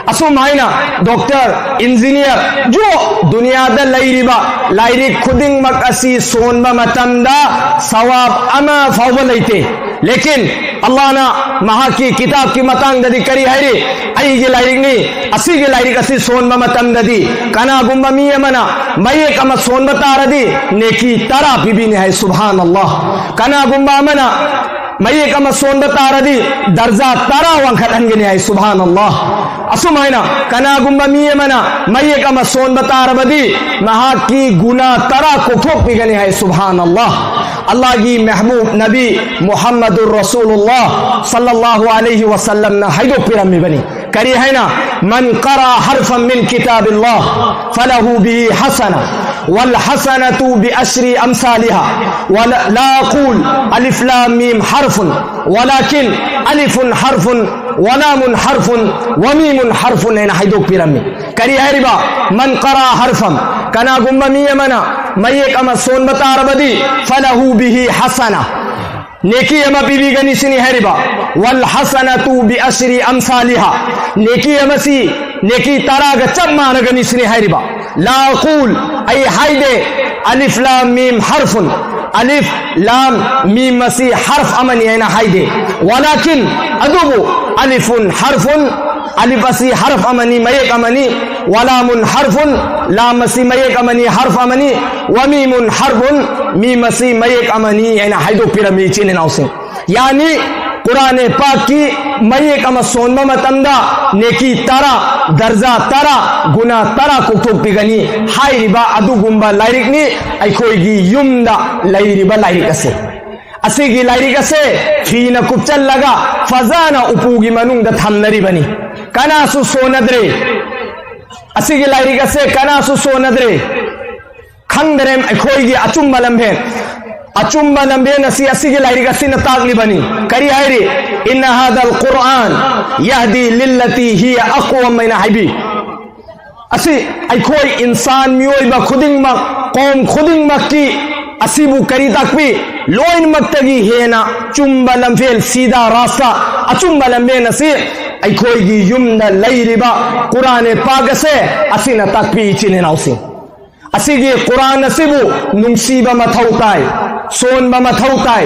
ꯑꯁꯨꯝ ꯍꯥꯏꯅ ꯗꯣꯛꯇꯔ, ꯏꯟꯖꯤꯅꯤꯌꯔ, ꯖꯣ, ꯗꯨꯅꯤꯌꯥꯗ ꯂꯩꯔꯤꯕ ꯂꯥꯏꯔꯤꯛ ꯈꯨꯗꯤꯡꯃꯛ ꯑꯁꯤ ꯁꯣꯟꯕ ꯃꯇꯝꯗ ꯁꯋꯥꯕ ꯑꯃ ꯐꯥꯎꯕ ꯂꯩꯇꯦ꯫ ꯂꯦꯀꯤꯟ ꯑꯜꯂꯥꯍꯅ ꯃꯍꯥꯛꯀꯤ ꯀꯤꯇꯥꯕꯀꯤ ꯃꯇꯥꯡꯗꯗꯤ ꯀꯔꯤ ꯍꯥꯏꯔꯤ? ꯑꯩꯒꯤ ꯂꯥꯏꯔꯤꯛꯅꯤ, ꯑꯁꯤꯒꯤ ꯂꯥꯏꯔꯤꯛ ꯑꯁꯤ ꯁꯣꯟꯕ ꯃꯇꯝꯗꯗꯤ ꯀꯅꯥꯒꯨꯝꯕ ꯃꯤ ꯑꯃꯅ ꯃꯌꯦꯛ ꯑꯃ ꯁꯣꯟꯕ ꯇꯥꯔꯗꯤ ꯅꯦꯀꯤ ꯇꯔꯥ ꯄꯤꯕꯤꯅꯤ ꯍꯥꯏ, ꯁꯨꯕꯍꯥꯅꯜꯂꯥꯍ꯫ ꯀꯅꯥꯒꯨꯝꯕ ꯑꯃꯅ ꯃꯌꯦꯛ ꯑꯃ ꯁꯣꯟꯕ ꯇꯥꯔꯗꯤ ꯗꯔꯖꯥ ꯇꯔꯥ ꯋꯥꯡꯈꯠꯍꯟꯒꯅꯤ ꯍꯥꯏ, ꯁꯨꯕꯍꯥꯅꯜꯂꯥꯍ꯫ ꯑꯁꯨꯃꯥꯏꯅ ꯀꯅꯥꯒꯨꯝꯕ ꯃꯤ ꯑꯃꯅ ꯃꯌꯦꯛ ꯑꯃ ꯁꯣꯟꯕ ꯇꯥꯔꯕꯗꯤ ꯃꯍꯥꯛꯀꯤ ꯒꯨꯅꯥ ꯇꯔꯥ ꯀꯣꯛꯊꯣꯛꯄꯤꯒꯅꯤ ꯍꯥꯏ, ꯁꯨꯕꯍꯥꯅꯜꯂꯥꯍ꯫ ꯑꯜꯂꯥꯍꯒꯤ ꯃꯍꯕꯨꯕ ꯅꯕꯤ ꯃꯨꯍꯝꯃꯗꯨꯔ ꯔꯁꯨꯂꯨꯜꯂꯥꯍ ꯁꯜꯂꯜꯂꯥꯍꯨ ꯑꯂꯩꯍꯤ ꯋꯁꯜꯂꯝꯅ ꯍꯥꯏꯗꯣꯛꯄꯤꯔꯝꯃꯤꯕꯅꯤ꯫ ꯀꯔꯤ ꯍꯥꯏꯅ? "ꯃꯟ ꯀꯔꯥ ꯍꯔꯐꯝ ꯃꯤꯟ ꯀꯤꯇꯥꯕꯤꯜꯂꯥꯍ ꯐꯂꯍꯨ ꯕꯤꯍꯤ ꯍꯁꯅ, ꯋꯜ ꯍꯁꯅꯇꯨ ꯕꯤ ꯑꯁ꯭ꯔꯤ ꯑꯝꯁꯥꯂꯤꯍꯥ, ꯋ ꯂꯥ ꯑꯀꯨꯜ ꯑꯂꯤꯐ ꯂꯥꯝ ꯃꯤꯝ ꯍꯔꯐꯨꯟ, ꯋꯂꯥꯀꯤꯟ ꯑꯂꯤꯐꯨꯟ ꯍꯔꯐꯨꯟ, ꯋ ꯂꯥꯃꯨꯟ ꯍꯔꯐꯨꯟ, ꯋ ꯃꯤꯃꯨꯟ ꯍꯔꯐꯨꯟ" ꯍꯥꯏꯅ ꯍꯥꯏꯗꯣꯛꯄꯤꯔꯝꯃꯤ꯫ ꯀꯔꯤ ꯍꯥꯏꯔꯤꯕ? "ꯃꯟ ꯀꯔꯥ ꯍꯔꯐꯝ", ꯀꯅꯥꯒꯨꯝꯕ ꯃꯤ ꯑꯃꯅ ꯃꯌꯦꯛ ꯑꯃ ꯁꯣꯟꯕ ꯇꯥꯔꯕꯗꯤ, "ꯐꯂꯍꯨ ꯕꯤꯍꯤ ꯍꯁꯅ", ꯅꯦꯀꯤ ꯑꯃ ꯄꯤꯕꯤꯒꯅꯤ ꯁꯤꯅꯤ ꯍꯥꯏꯔꯤꯕ꯫ "ꯋꯜ ꯍꯁꯅꯇꯨ ꯕꯤ ꯑꯁ꯭ꯔꯤ ꯑꯝꯁꯥꯂꯤꯍꯥ", ꯅꯦꯀꯤ ꯑꯃꯁꯤ ꯅꯦꯀꯤ ꯇꯔꯥꯒ ꯆꯞ ꯃꯥꯟꯅꯒꯅꯤ ꯁꯤꯅꯤ ꯍꯥꯏꯔꯤꯕ꯫ "ꯂꯥ ꯑꯀꯨꯜ", ꯑꯩ ꯍꯥꯏꯗꯦ, "ꯑꯂꯤꯐ ꯂꯥꯝ ꯃꯤꯝ ꯍꯔꯐꯨꯟ", ꯑꯂꯤꯐ ꯂꯥꯝ ꯃꯤꯝ ꯑꯁꯤ ꯍꯔꯐ ꯑꯃꯅꯤ ꯍꯥꯏꯅ ꯍꯥꯏꯗꯦ꯫ "ꯋꯂꯥꯀꯤꯟ", ꯑꯗꯨꯕꯨ, "ꯑꯂꯤꯐꯨꯟ ꯍꯔꯐꯨꯟ", ꯑꯂꯤꯐ ꯑꯁꯤ ꯍꯔꯐ ꯑꯃꯅꯤ, ꯃꯌꯦꯛ ꯑꯃꯅꯤ, "ꯋ ꯂꯥꯃꯨꯟ ꯍꯔꯐꯨꯟ", ꯂꯥꯝ ꯑꯁꯤ ꯃꯌꯦꯛ ꯑꯃꯅꯤ, ꯍꯔꯐ ꯑꯃꯅꯤ, "ꯋ ꯃꯤꯃꯨꯟ ꯍꯔꯐꯨꯟ", ꯃꯤꯝ ꯑꯁꯤ ꯃꯌꯦꯛ ꯑꯃꯅꯤ ꯍꯥꯏꯅ ꯍꯥꯏꯗꯣꯛꯄꯤꯔꯝꯃꯤ, ꯏꯆꯤꯟ ꯏꯅꯥꯎꯁꯤꯡ꯫ ꯌꯥꯅꯤ, ꯀꯨꯔꯥꯟ ꯄꯥꯛꯀꯤ ꯃꯌꯦꯛ ꯑꯃ ꯁꯣꯟꯕ ꯃꯇꯝꯗ ꯅꯦꯀꯤ ꯇꯔꯥ, ꯗꯔꯖꯥ ꯇꯔꯥ, ꯒꯨꯅꯥ ꯇꯔꯥ ꯀꯣꯛꯊꯣꯛꯄꯤꯒꯅꯤ ꯍꯥꯏꯔꯤꯕ ꯑꯗꯨꯒꯨꯝꯕ ꯂꯥꯏꯔꯤꯛꯅꯤ ꯑꯩꯈꯣꯏꯒꯤ ꯌꯨꯝꯗ ꯂꯩꯔꯤꯕ ꯂꯥꯏꯔꯤꯛ ꯑꯁꯦ꯫ ꯑꯁꯤꯒꯤ ꯂꯥꯏꯔꯤꯛ ꯑꯁꯦ ꯐꯤꯅ ꯀꯨꯞꯆꯜꯂꯒ ꯐꯖꯅ ꯎꯄꯨꯒꯤ ꯃꯅꯨꯡꯗ ꯊꯝꯅꯔꯤꯕꯅꯤ꯫ ꯀꯅꯥꯁꯨ ꯁꯣꯟꯅꯗ꯭ꯔꯦ꯫ ꯑꯁꯤꯒꯤ ꯂꯥꯏꯔꯤꯛ ꯑꯁꯦ ꯀꯅꯥꯁꯨ ꯁꯣꯟꯅꯗ꯭ꯔꯦ꯫ ꯈꯪꯗꯔꯦ ꯑꯩꯈꯣꯏꯒꯤ ꯑꯆꯨꯝꯕ ꯂꯝꯕꯦꯟ꯫ ꯑꯆꯨꯝꯕ ꯂꯝꯕꯦꯟ ꯑꯁꯤ ꯑꯁꯤꯒꯤ ꯂꯥꯏꯔꯤꯛ ꯑꯁꯤꯅ ꯇꯥꯛꯂꯤꯕꯅꯤ꯫ ꯀꯔꯤ ꯍꯥꯏꯔꯤ? "ꯏꯟꯅ ꯍꯥꯗꯜ ꯀꯨꯔꯥꯟ ꯌꯍꯗꯤ ꯂꯤꯜꯂꯇꯤ ꯍꯤꯌ ꯑꯛꯋꯝ" ꯍꯥꯏꯅ ꯍꯥꯏꯕꯤ꯫ ꯑꯁꯤ ꯑꯩꯈꯣꯏ ꯏꯟꯁꯥꯟ, ꯃꯤꯑꯣꯏꯕ ꯈꯨꯗꯤꯡꯃꯛ, ꯀꯣꯝ ꯈꯨꯗꯤꯡꯃꯛꯀꯤ ꯑꯁꯤꯕꯨ ꯀꯔꯤ ꯇꯥꯛꯄꯤ? ꯂꯣꯏꯅꯃꯛꯇꯒꯤ ꯍꯦꯟꯅ ꯆꯨꯝꯕ ꯂꯝꯐꯦꯜ, ꯁꯤꯗꯥ ꯔꯥꯁꯇꯥ, ꯑꯆꯨꯝꯕ ꯂꯝꯕꯦꯟ ꯑꯁꯤ ꯑꯩꯈꯣꯏꯒꯤ ꯌꯨꯝꯗ ꯂꯩꯔꯤꯕ ꯀꯨꯔꯥꯟ ꯄꯥꯛ ꯑꯁꯦ ꯑꯁꯤꯅ ꯇꯥꯛꯄꯤ, ꯏꯆꯤꯟ ꯏꯅꯥꯎꯁꯤꯡ꯫ ꯑꯁꯤꯒꯤ ꯀꯨꯔꯥꯟ ꯑꯁꯤꯕꯨ ꯅꯨꯡꯁꯤꯕ ꯃꯊꯧ ꯇꯥꯏ, ꯁꯣꯟꯕ ꯃꯊꯧ ꯇꯥꯏ꯫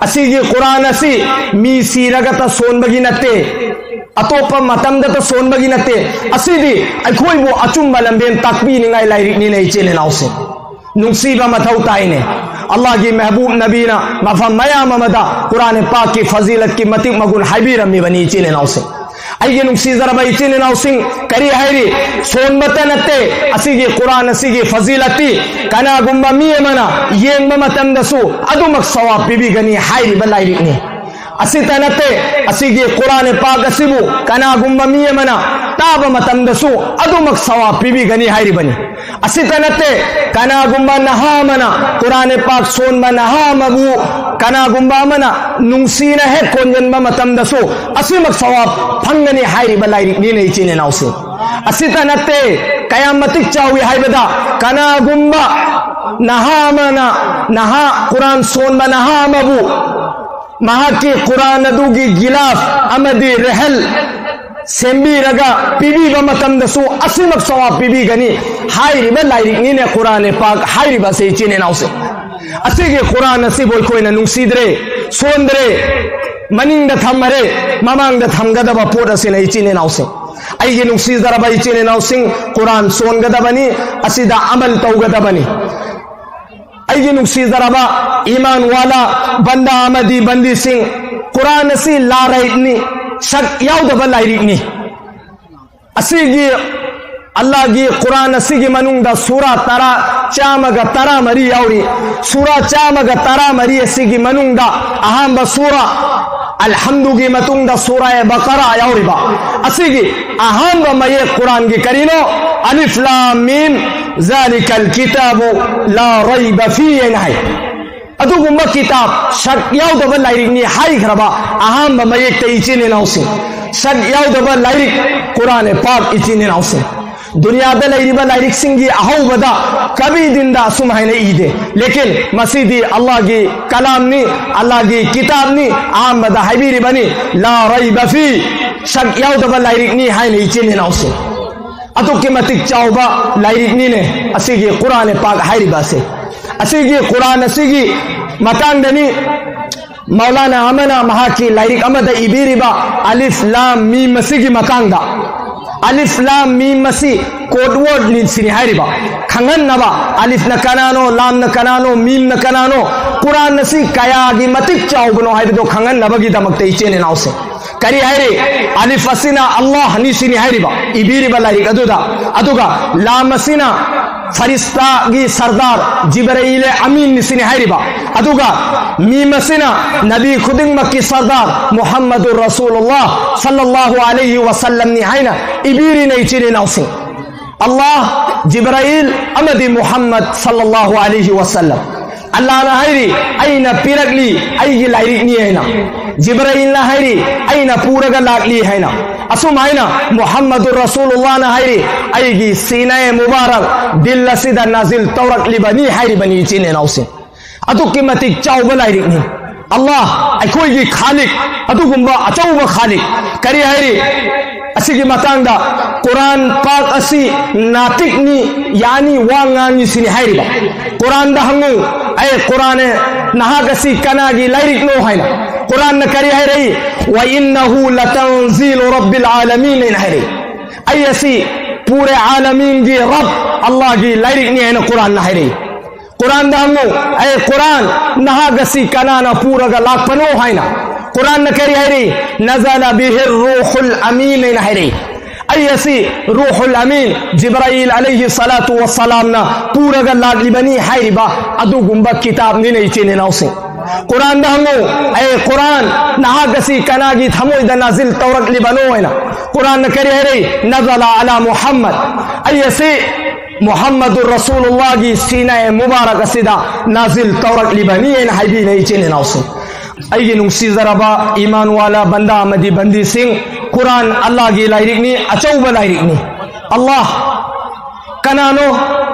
ꯑꯁꯤꯒꯤ ꯀꯨꯔꯥꯟ ꯑꯁꯤ ꯃꯤ ꯁꯤꯔꯒꯇ ꯁꯣꯟꯕꯒꯤ ꯅꯠꯇꯦ, ꯑꯇꯣꯞꯄ ꯃꯇꯝꯗꯇ ꯁꯣꯟꯕꯒꯤ ꯅꯠꯇꯦ꯫ ꯑꯁꯤꯗꯤ ꯑꯩꯈꯣꯏꯕꯨ ꯑꯆꯨꯝꯕ ꯂꯝꯕꯦꯟ ꯇꯥꯛꯄꯤꯅꯤꯡꯉꯥꯏ ꯂꯥꯏꯔꯤꯛꯅꯤꯅꯦ, ꯏꯆꯤꯟ ꯏꯅꯥꯎꯁꯤꯡ꯫ ꯅꯨꯡꯁꯤꯕ ꯃꯊꯧ ꯇꯥꯏꯅꯦ꯫ ꯑꯜꯂꯥꯍꯒꯤ ꯃꯍꯕꯨꯕ ꯅꯕꯤꯅ ꯃꯐꯝ ꯃꯌꯥꯝ ꯑꯃꯗ ꯀꯨꯔꯥꯟ ꯄꯥꯛꯀꯤ ꯐꯖꯤꯂꯠꯀꯤ ꯃꯇꯤꯛ ꯃꯒꯨꯟ ꯍꯥꯏꯕꯤꯔꯝꯃꯤꯕꯅꯤ, ꯏꯆꯤꯟ ꯏꯅꯥꯎꯁꯤꯡ꯫ ꯑꯩꯒꯤ ꯅꯨꯡꯁꯤꯖꯔꯕ ꯏꯆꯤꯟ ꯏꯅꯥꯎꯁꯤꯡ, ꯀꯔꯤ ꯍꯥꯏꯔꯤ? ꯁꯣꯟꯕꯇ ꯅꯠꯇꯦ, ꯑꯁꯤꯒꯤ ꯀꯨꯔꯥꯟ ꯑꯁꯤꯒꯤ ꯐꯖꯤꯂꯠꯇꯤ ꯀꯅꯥꯒꯨꯝꯕ ꯃꯤ ꯑꯃꯅ ꯌꯦꯡꯕ ꯃꯇꯝꯗꯁꯨ ꯑꯗꯨꯃꯛ ꯁꯋꯥꯕ ꯄꯤꯕꯤꯒꯅꯤ ꯍꯥꯏꯔꯤꯕ ꯂꯥꯏꯔꯤꯛꯅꯤ꯫ ꯑꯁꯤꯇ ꯅꯠꯇꯦ, ꯑꯁꯤꯒꯤ ꯀꯨꯔꯥꯟ ꯄꯥꯛ ꯑꯁꯤꯕꯨ ꯀꯅꯥꯒꯨꯝꯕ ꯃꯤ ꯑꯃꯅ ꯇꯥꯕ ꯃꯇꯝꯗꯁꯨ ꯑꯗꯨꯃꯛ ꯁꯋꯥꯕ ꯄꯤꯕꯤꯒꯅꯤ ꯍꯥꯏꯔꯤꯕꯅꯤ꯫ ꯑꯁꯤꯇ ꯅꯠꯇꯦ, ꯀꯅꯥꯒꯨꯝꯕ ꯅꯍꯥ ꯑꯃꯅ ꯀꯨꯔꯥꯟ ꯄꯥꯛ ꯁꯣꯟꯕ ꯅꯍꯥ ꯑꯃꯕꯨ ꯀꯅꯥꯒꯨꯝꯕ ꯑꯃꯅ ꯅꯨꯡꯁꯤꯅ ꯍꯦꯛ ꯀꯣꯟꯖꯟꯕ ꯃꯇꯝꯗꯁꯨ ꯑꯁꯤꯃꯛ ꯁꯋꯥꯕ ꯐꯪꯒꯅꯤ ꯍꯥꯏꯔꯤꯕ ꯂꯥꯏꯔꯤꯛꯅꯤꯅ, ꯏꯆꯤꯟ ꯏꯅꯥꯎꯁꯤꯡ꯫ ꯑꯁꯤꯇ ꯅꯠꯇꯦ, ꯀꯌꯥꯝ ꯃꯇꯤꯛ ꯆꯥꯎꯏ ꯍꯥꯏꯕꯗ, ꯀꯅꯥꯒꯨꯝꯕ ꯅꯍꯥ ꯑꯃꯅ, ꯅꯍꯥ, ꯀꯨꯔꯥꯟ ꯁꯣꯟꯕ ꯅꯍꯥ ꯑꯃꯕꯨ ꯃꯍꯥꯛꯀꯤ ꯀꯨꯔꯥꯟ ꯑꯗꯨꯒꯤ ꯒꯤꯂꯥꯐ ꯑꯃꯗꯤ ꯔꯦꯍꯜ ꯁꯦꯝꯕꯤꯔꯒ ꯄꯤꯕꯤꯕ ꯃꯇꯝꯗꯁꯨ ꯑꯁꯤꯃꯛ ꯁꯋꯥꯕ ꯄꯤꯕꯤꯒꯅꯤ ꯍꯥꯏꯔꯤꯕ ꯂꯥꯏꯔꯤꯛꯅꯤꯅꯦ ꯀꯨꯔꯥꯟ ꯄꯥꯛ ꯍꯥꯏꯔꯤꯕ ꯑꯁꯤ, ꯏꯆꯤꯟ ꯏꯅꯥꯎꯁꯤꯡ꯫ ꯑꯁꯤꯒꯤ ꯀꯨꯔꯥꯟ ꯑꯁꯤꯕꯨ ꯑꯩꯈꯣꯏꯅ ꯅꯨꯡꯁꯤꯗ꯭ꯔꯦ, ꯁꯣꯟꯗ꯭ꯔꯦ, ꯃꯅꯤꯡꯗ ꯊꯝꯃꯔꯦ, ꯃꯃꯥꯡꯗ ꯊꯝꯒꯗꯕ ꯄꯣꯠ ꯑꯁꯤꯅ, ꯏꯆꯤꯟ ꯏꯅꯥꯎꯁꯤꯡ꯫ ꯑꯩꯒꯤ ꯅꯨꯡꯁꯤꯖꯔꯕ ꯏꯆꯤꯟ ꯏꯅꯥꯎꯁꯤꯡ, ꯀꯨꯔꯥꯟ ꯁꯣꯟꯒꯗꯕꯅꯤ, ꯑꯁꯤꯗ ꯑꯃꯜ ꯇꯧꯒꯗꯕꯅꯤ꯫ ꯑꯩꯒꯤ ꯅꯨꯡꯁꯤꯖꯔꯕ ꯏꯃꯥꯟ ꯋꯥꯂꯥ ꯕꯟꯗꯥ ꯑꯃꯗꯤ ꯕꯟꯗꯤꯁꯤꯡ, ꯀꯨꯔꯥꯟ ꯑꯁꯤ ꯂꯥꯔꯩꯅꯤ, ꯁꯛ ꯌꯥꯎꯗꯕ ꯂꯥꯏꯔꯤꯛꯅꯤ꯫ ꯑꯁꯤꯒꯤ ꯑꯜꯂꯥꯍꯒꯤ ꯀꯨꯔꯥꯟ ꯑꯁꯤꯒꯤ ꯃꯅꯨꯡꯗ ꯁꯨꯔꯥ ꯇꯔꯥ, ꯆꯥꯝꯃꯒ ꯇꯔꯥꯃꯔꯤ ꯌꯥꯎꯔꯤ꯫ ꯁꯨꯔꯥ ꯆꯥꯝꯃꯒ ꯇꯔꯥꯃꯔꯤ ꯑꯁꯤꯒꯤ ꯃꯅꯨꯡꯗ ꯑꯍꯥꯟꯕ ꯁꯨꯔꯥ ꯑꯜꯍꯝꯗꯨꯒꯤ ꯃꯇꯨꯡꯗ ꯁꯨꯔꯥ ꯕꯀꯔꯥ ꯌꯥꯎꯔꯤꯕ꯫ ꯑꯁꯤꯒꯤ ꯑꯍꯥꯟꯕ ꯃꯌꯦꯛ ꯀꯨꯔꯥꯟꯒꯤ ꯀꯔꯤꯅꯣ? ꯑꯂꯤꯐ ꯂꯥꯝ ꯃꯤꯝ, ꯖꯥꯂꯤꯀꯜ ꯀꯤꯇꯥꯕꯨ ꯂꯥ ꯔꯩꯕ ꯐꯤ ꯍꯥꯏꯅ ꯍꯥꯏ꯫ ꯑꯗꯨꯒꯨꯝꯕ ꯀꯤꯇꯥꯕ, ꯁꯛ ꯌꯥꯎꯗꯕ ꯂꯥꯏꯔꯤꯛꯅꯤ ꯍꯥꯏꯈ꯭ꯔꯕ ꯑꯍꯥꯟꯕ ꯃꯌꯦꯛꯇ, ꯏꯆꯤꯟ ꯏꯅꯥꯎꯁꯤꯡ, ꯁꯛ ꯌꯥꯎꯗꯕ ꯂꯥꯏꯔꯤꯛ ꯀꯨꯔꯥꯟ ꯄꯥꯛ, ꯏꯆꯤꯟ ꯏꯅꯥꯎꯁꯤꯡ꯫ ꯗꯨꯅꯤꯌꯥꯗ ꯂꯩꯔꯤꯕ ꯂꯥꯏꯔꯤꯛꯁꯤꯡꯒꯤ ꯑꯍꯧꯕꯗ ꯀꯕꯤ ꯗꯤꯟꯗ ꯑꯁꯨꯝ ꯍꯥꯏꯅ ꯏꯗꯦ, ꯂꯦꯀꯤꯟ ꯃꯁꯤꯗꯤ ꯑꯜꯂꯥꯍꯒꯤ ꯀꯂꯥꯝꯅꯤ, ꯑꯜꯂꯥꯍꯒꯤ ꯀꯤꯇꯥꯕꯅꯤ꯫ ꯑꯍꯥꯟꯕꯗ ꯍꯥꯏꯕꯤꯔꯤꯕꯅꯤ, ꯂꯥ ꯔꯩꯕ ꯐꯤ, ꯁꯛ ꯌꯥꯎꯗꯕ ꯂꯥꯏꯔꯤꯛꯅꯤ ꯍꯥꯏꯅ, ꯏꯆꯤꯟ ꯏꯅꯥꯎꯁꯤꯡ꯫ ꯑꯗꯨꯛꯀꯤ ꯃꯇꯤꯛ ꯆꯥꯎꯕ ꯂꯥꯏꯔꯤꯛꯅꯤꯅꯦ ꯑꯁꯤꯒꯤ ꯀꯨꯔꯥꯟ ꯄꯥꯛ ꯍꯥꯏꯔꯤꯕ ꯑꯁꯤ꯫ ꯑꯁꯤꯒꯤ ꯀꯨꯔꯥꯟ ꯑꯁꯤꯒꯤ ꯃꯇꯥꯡꯗꯅꯤ ꯃꯧꯂꯥꯅꯥ ꯑꯃꯅ ꯃꯍꯥꯛꯀꯤ ꯂꯥꯏꯔꯤꯛ ꯑꯃꯗ ꯏꯕꯤꯔꯤꯕ ꯑꯂꯤꯐ ꯂꯥꯝ ꯃꯤꯝ ꯑꯁꯤꯒꯤ ꯃꯇꯥꯡꯗ꯫ ꯑꯂꯤꯐ ꯂꯥꯝ ꯃꯤꯝ ꯑꯁꯤ ꯀꯣꯗ ꯋꯥꯔꯗꯅꯤ ꯁꯤꯅꯤ ꯍꯥꯏꯔꯤꯕ꯫ ꯈꯪꯍꯟꯅꯕ, ꯑꯂꯤꯐꯅ ꯀꯅꯥꯅꯣ, ꯂꯥꯝꯅ ꯀꯅꯥꯅꯣ, ꯃꯤꯝꯅ ꯀꯅꯥꯅꯣ, ꯀꯨꯔꯥꯟ ꯑꯁꯤ ꯀꯌꯥꯒꯤ ꯃꯇꯤꯛ ꯆꯥꯎꯕꯅꯣ ꯍꯥꯏꯕꯗꯣ ꯈꯪꯍꯟꯅꯕꯒꯤꯗꯃꯛꯇ, ꯏꯆꯤꯟ ꯏꯅꯥꯎꯁꯤꯡ꯫ ꯀꯔꯤ ꯍꯥꯏꯔꯤ? ꯑꯂꯤꯐ ꯑꯁꯤꯅ ꯑꯜꯂꯥꯍꯅꯤ ꯁꯤꯅꯤ ꯍꯥꯏꯔꯤꯕ, ꯏꯕꯤꯔꯤꯕ ꯂꯥꯏꯔꯤꯛ ꯑꯗꯨꯗ꯫ ꯑꯗꯨꯒ ꯂꯥꯝ ꯑꯁꯤꯅ ꯐꯔꯤꯁꯇꯥꯒꯤ ꯁꯔꯗꯥꯔ ꯖꯤꯕ꯭ꯔꯥꯏꯂꯦ ꯑꯃꯤꯟꯅꯤ ꯁꯤꯅꯤ ꯍꯥꯏꯔꯤꯕ꯫ ꯑꯗꯨꯒ ꯃꯤꯝ ꯑꯁꯤꯅ ꯅꯕꯤ ꯈꯨꯗꯤꯡꯃꯛꯀꯤ ꯁꯔꯗꯥꯔ ꯃꯨꯍꯝꯃꯗꯨꯔ ꯔꯁꯨꯂꯨꯜꯂꯥꯍ ꯁꯜꯂꯜꯂꯥꯍꯨ ꯑꯂꯩꯍꯤ ꯋꯁꯜꯂꯝꯅꯤ ꯍꯥꯏꯅ ꯏꯕꯤꯔꯤꯅꯦ, ꯏꯆꯤꯜ ꯏꯅꯥꯎꯁꯤꯡ꯫ ꯑꯜꯂꯥꯍ, ꯖꯤꯕ꯭ꯔꯥꯏꯜ ꯑꯃꯗꯤ ꯃꯨꯍꯝꯃꯗ ꯁꯜꯂꯜꯂꯥꯍꯨ ꯑꯂꯩꯍꯤ ꯋꯁꯜꯂꯝ꯫ ꯑꯜꯂꯥꯍꯅ ꯍꯥꯏꯔꯤ, "ꯑꯩꯅ ꯄꯤꯔꯛꯂꯤ, ꯑꯩꯒꯤ ꯂꯥꯏꯔꯤꯛꯅꯤ" ꯍꯥꯏꯅ꯫ ꯖꯤꯕ꯭ꯔꯥꯏꯜꯅ ꯍꯥꯏꯔꯤ, "ꯑꯩꯅ ꯄꯨꯔꯒ ꯂꯥꯛꯂꯤ" ꯍꯥꯏꯅ꯫ ꯑꯁꯨꯝꯍꯥꯏꯅ ꯃꯨꯍꯝꯃꯗꯨꯔ ꯔꯁꯨꯂꯨꯜꯂꯥꯍꯅ ꯍꯥꯏꯔꯤ, "ꯑꯩꯒꯤ ꯁꯤꯅꯥꯏ ꯃꯨꯕꯥꯔꯛ ꯗꯤꯜ ꯑꯁꯤꯗ ꯅꯥꯖꯤꯜ ꯇꯧꯔꯛꯂꯤꯕꯅꯤ" ꯍꯥꯏꯔꯤꯕꯅꯤ, ꯏꯆꯤꯟ ꯏꯅꯥꯎꯁꯤꯡ꯫ ꯑꯗꯨꯛꯀꯤ ꯃꯇꯤꯛ ꯆꯥꯎꯕ ꯂꯥꯏꯔꯤꯛꯅꯤ꯫ ꯑꯜꯂꯥꯍ, ꯑꯩꯈꯣꯏꯒꯤ ꯈꯥꯂꯤꯛ, ꯑꯗꯨꯒꯨꯝꯕ ꯑꯆꯧꯕ ꯈꯥꯂꯤꯛ꯫ ꯀꯔꯤ ꯍꯥꯏꯔꯤ? ꯑꯁꯤꯒꯤ ꯃꯇꯥꯡꯗ, "ꯀꯨꯔꯥꯟ ꯄꯥꯛ ꯑꯁꯤ ꯅꯥꯇꯤꯛꯅꯤ, ꯌꯥꯅꯤ, ꯋꯥ ꯉꯥꯡꯉꯤ" ꯁꯤꯅꯤ ꯍꯥꯏꯔꯤꯕ꯫ ꯀꯨꯔꯥꯟꯗ ꯍꯪꯉꯨ, "ꯑꯦ ꯀꯨꯔꯥꯟ, ꯅꯍꯥꯛ ꯑꯁꯤ ꯀꯅꯥꯒꯤ ꯂꯥꯏꯔꯤꯛꯅꯣ?" ꯍꯥꯏꯅ꯫ ꯀꯨꯔꯥꯟꯅ ꯀꯔꯤ ꯍꯥꯏꯔꯛꯏ? "ꯋꯥ ꯏꯟꯅꯍꯨ ꯂꯇꯟꯖꯤꯂꯨ ꯔꯕꯤꯜ ꯑꯥꯂꯃꯤꯟ" ꯍꯥꯏꯅ ꯍꯥꯏꯔꯛꯏ꯫ "ꯑꯩ ꯑꯁꯤ ꯄꯨꯔꯦ ꯑꯥꯂꯃꯤꯟꯒꯤ ꯔꯕ ꯑꯜꯂꯥꯍꯒꯤ ꯂꯥꯏꯔꯤꯛꯅꯤ" ꯍꯥꯏꯅ ꯀꯨꯔꯥꯟꯅ ꯍꯥꯏꯔꯛꯏ꯫ ꯀꯨꯔꯥꯟꯗ ꯍꯪꯉꯨ, "ꯑꯦ ꯀꯨꯔꯥꯟ, ꯅꯍꯥꯛ ꯑꯁꯤ ꯀꯅꯥꯅ ꯄꯨꯔꯒ ꯂꯥꯛꯄꯅꯣ?" ꯍꯥꯏꯅ꯫ ꯀꯨꯔꯥꯟꯅ ꯀꯔꯤ ꯍꯥꯏꯔꯤ? "ꯅꯖꯂ ꯕꯤꯍꯤ ꯔꯨꯍꯨꯜ ꯑꯃꯤꯟ" ꯍꯥꯏꯅ ꯍꯥꯏꯔꯤ꯫ "ꯑꯩ ꯑꯁꯤ ꯔꯨꯍꯨꯜ ꯑꯃꯤꯟ, ꯖꯤꯕ꯭ꯔꯥꯏꯜ ꯑꯂꯩꯍꯤ ꯁꯂꯥꯇꯨ ꯋꯁꯁꯂꯥꯝꯅ ꯄꯨꯔꯒ ꯂꯥꯛꯂꯤꯕꯅꯤ" ꯍꯥꯏꯔꯤꯕ ꯑꯗꯨꯒꯨꯝꯕ ꯀꯤꯇꯥꯕꯅꯤꯅꯦ, ꯏꯆꯤꯟ ꯏꯅꯥꯎꯁꯤꯡ꯫ ꯀꯨꯔꯥꯟꯗ ꯍꯪꯉꯨ, "ꯑꯦ ꯀꯨꯔꯥꯟ, ꯅꯍꯥꯛ ꯑꯁꯤ ꯀꯅꯥꯒꯤ ꯊꯃꯣꯏꯗ ꯅꯥꯖꯤꯜ ꯇꯧꯔꯛꯂꯤꯕꯅꯣ?" ꯍꯥꯏꯅ꯫ ꯀꯨꯔꯥꯟꯅ ꯀꯔꯤ ꯍꯥꯏꯔꯤ? "ꯅꯖꯂ ꯑꯂꯥ ꯃꯨꯍꯝꯃꯗ", ꯑꯩ ꯑꯁꯤ ꯃꯨꯍꯝꯃꯗꯨꯔ ꯔꯁꯨꯂꯨꯜꯂꯥꯍꯒꯤ ꯁꯤꯅꯥꯏ ꯃꯨꯕꯥꯔꯛ ꯑꯁꯤꯗ ꯅꯥꯖꯤꯜ ꯇꯧꯔꯛꯂꯤꯕꯅꯤ ꯍꯥꯏꯅ ꯍꯥꯏꯕꯤꯅꯦ, ꯏꯆꯤꯟ ꯏꯅꯥꯎꯁꯤꯡ꯫ ꯑꯩꯒꯤ ꯅꯨꯡꯁꯤꯖꯔꯕ ꯏꯃꯥꯟ ꯋꯥꯂꯥ ꯕꯟꯗꯥ ꯑꯃꯗꯤ ꯕꯟꯗꯤꯁꯤꯡ, ꯀꯨꯔꯥꯟ ꯑꯜꯂꯥꯍꯒꯤ ꯂꯥꯏꯔꯤꯛꯅꯤ, ꯑꯆꯧꯕ ꯂꯥꯏꯔꯤꯛꯅꯤ꯫ ꯑꯜꯂꯥꯍ ꯀꯅꯥꯅꯣ?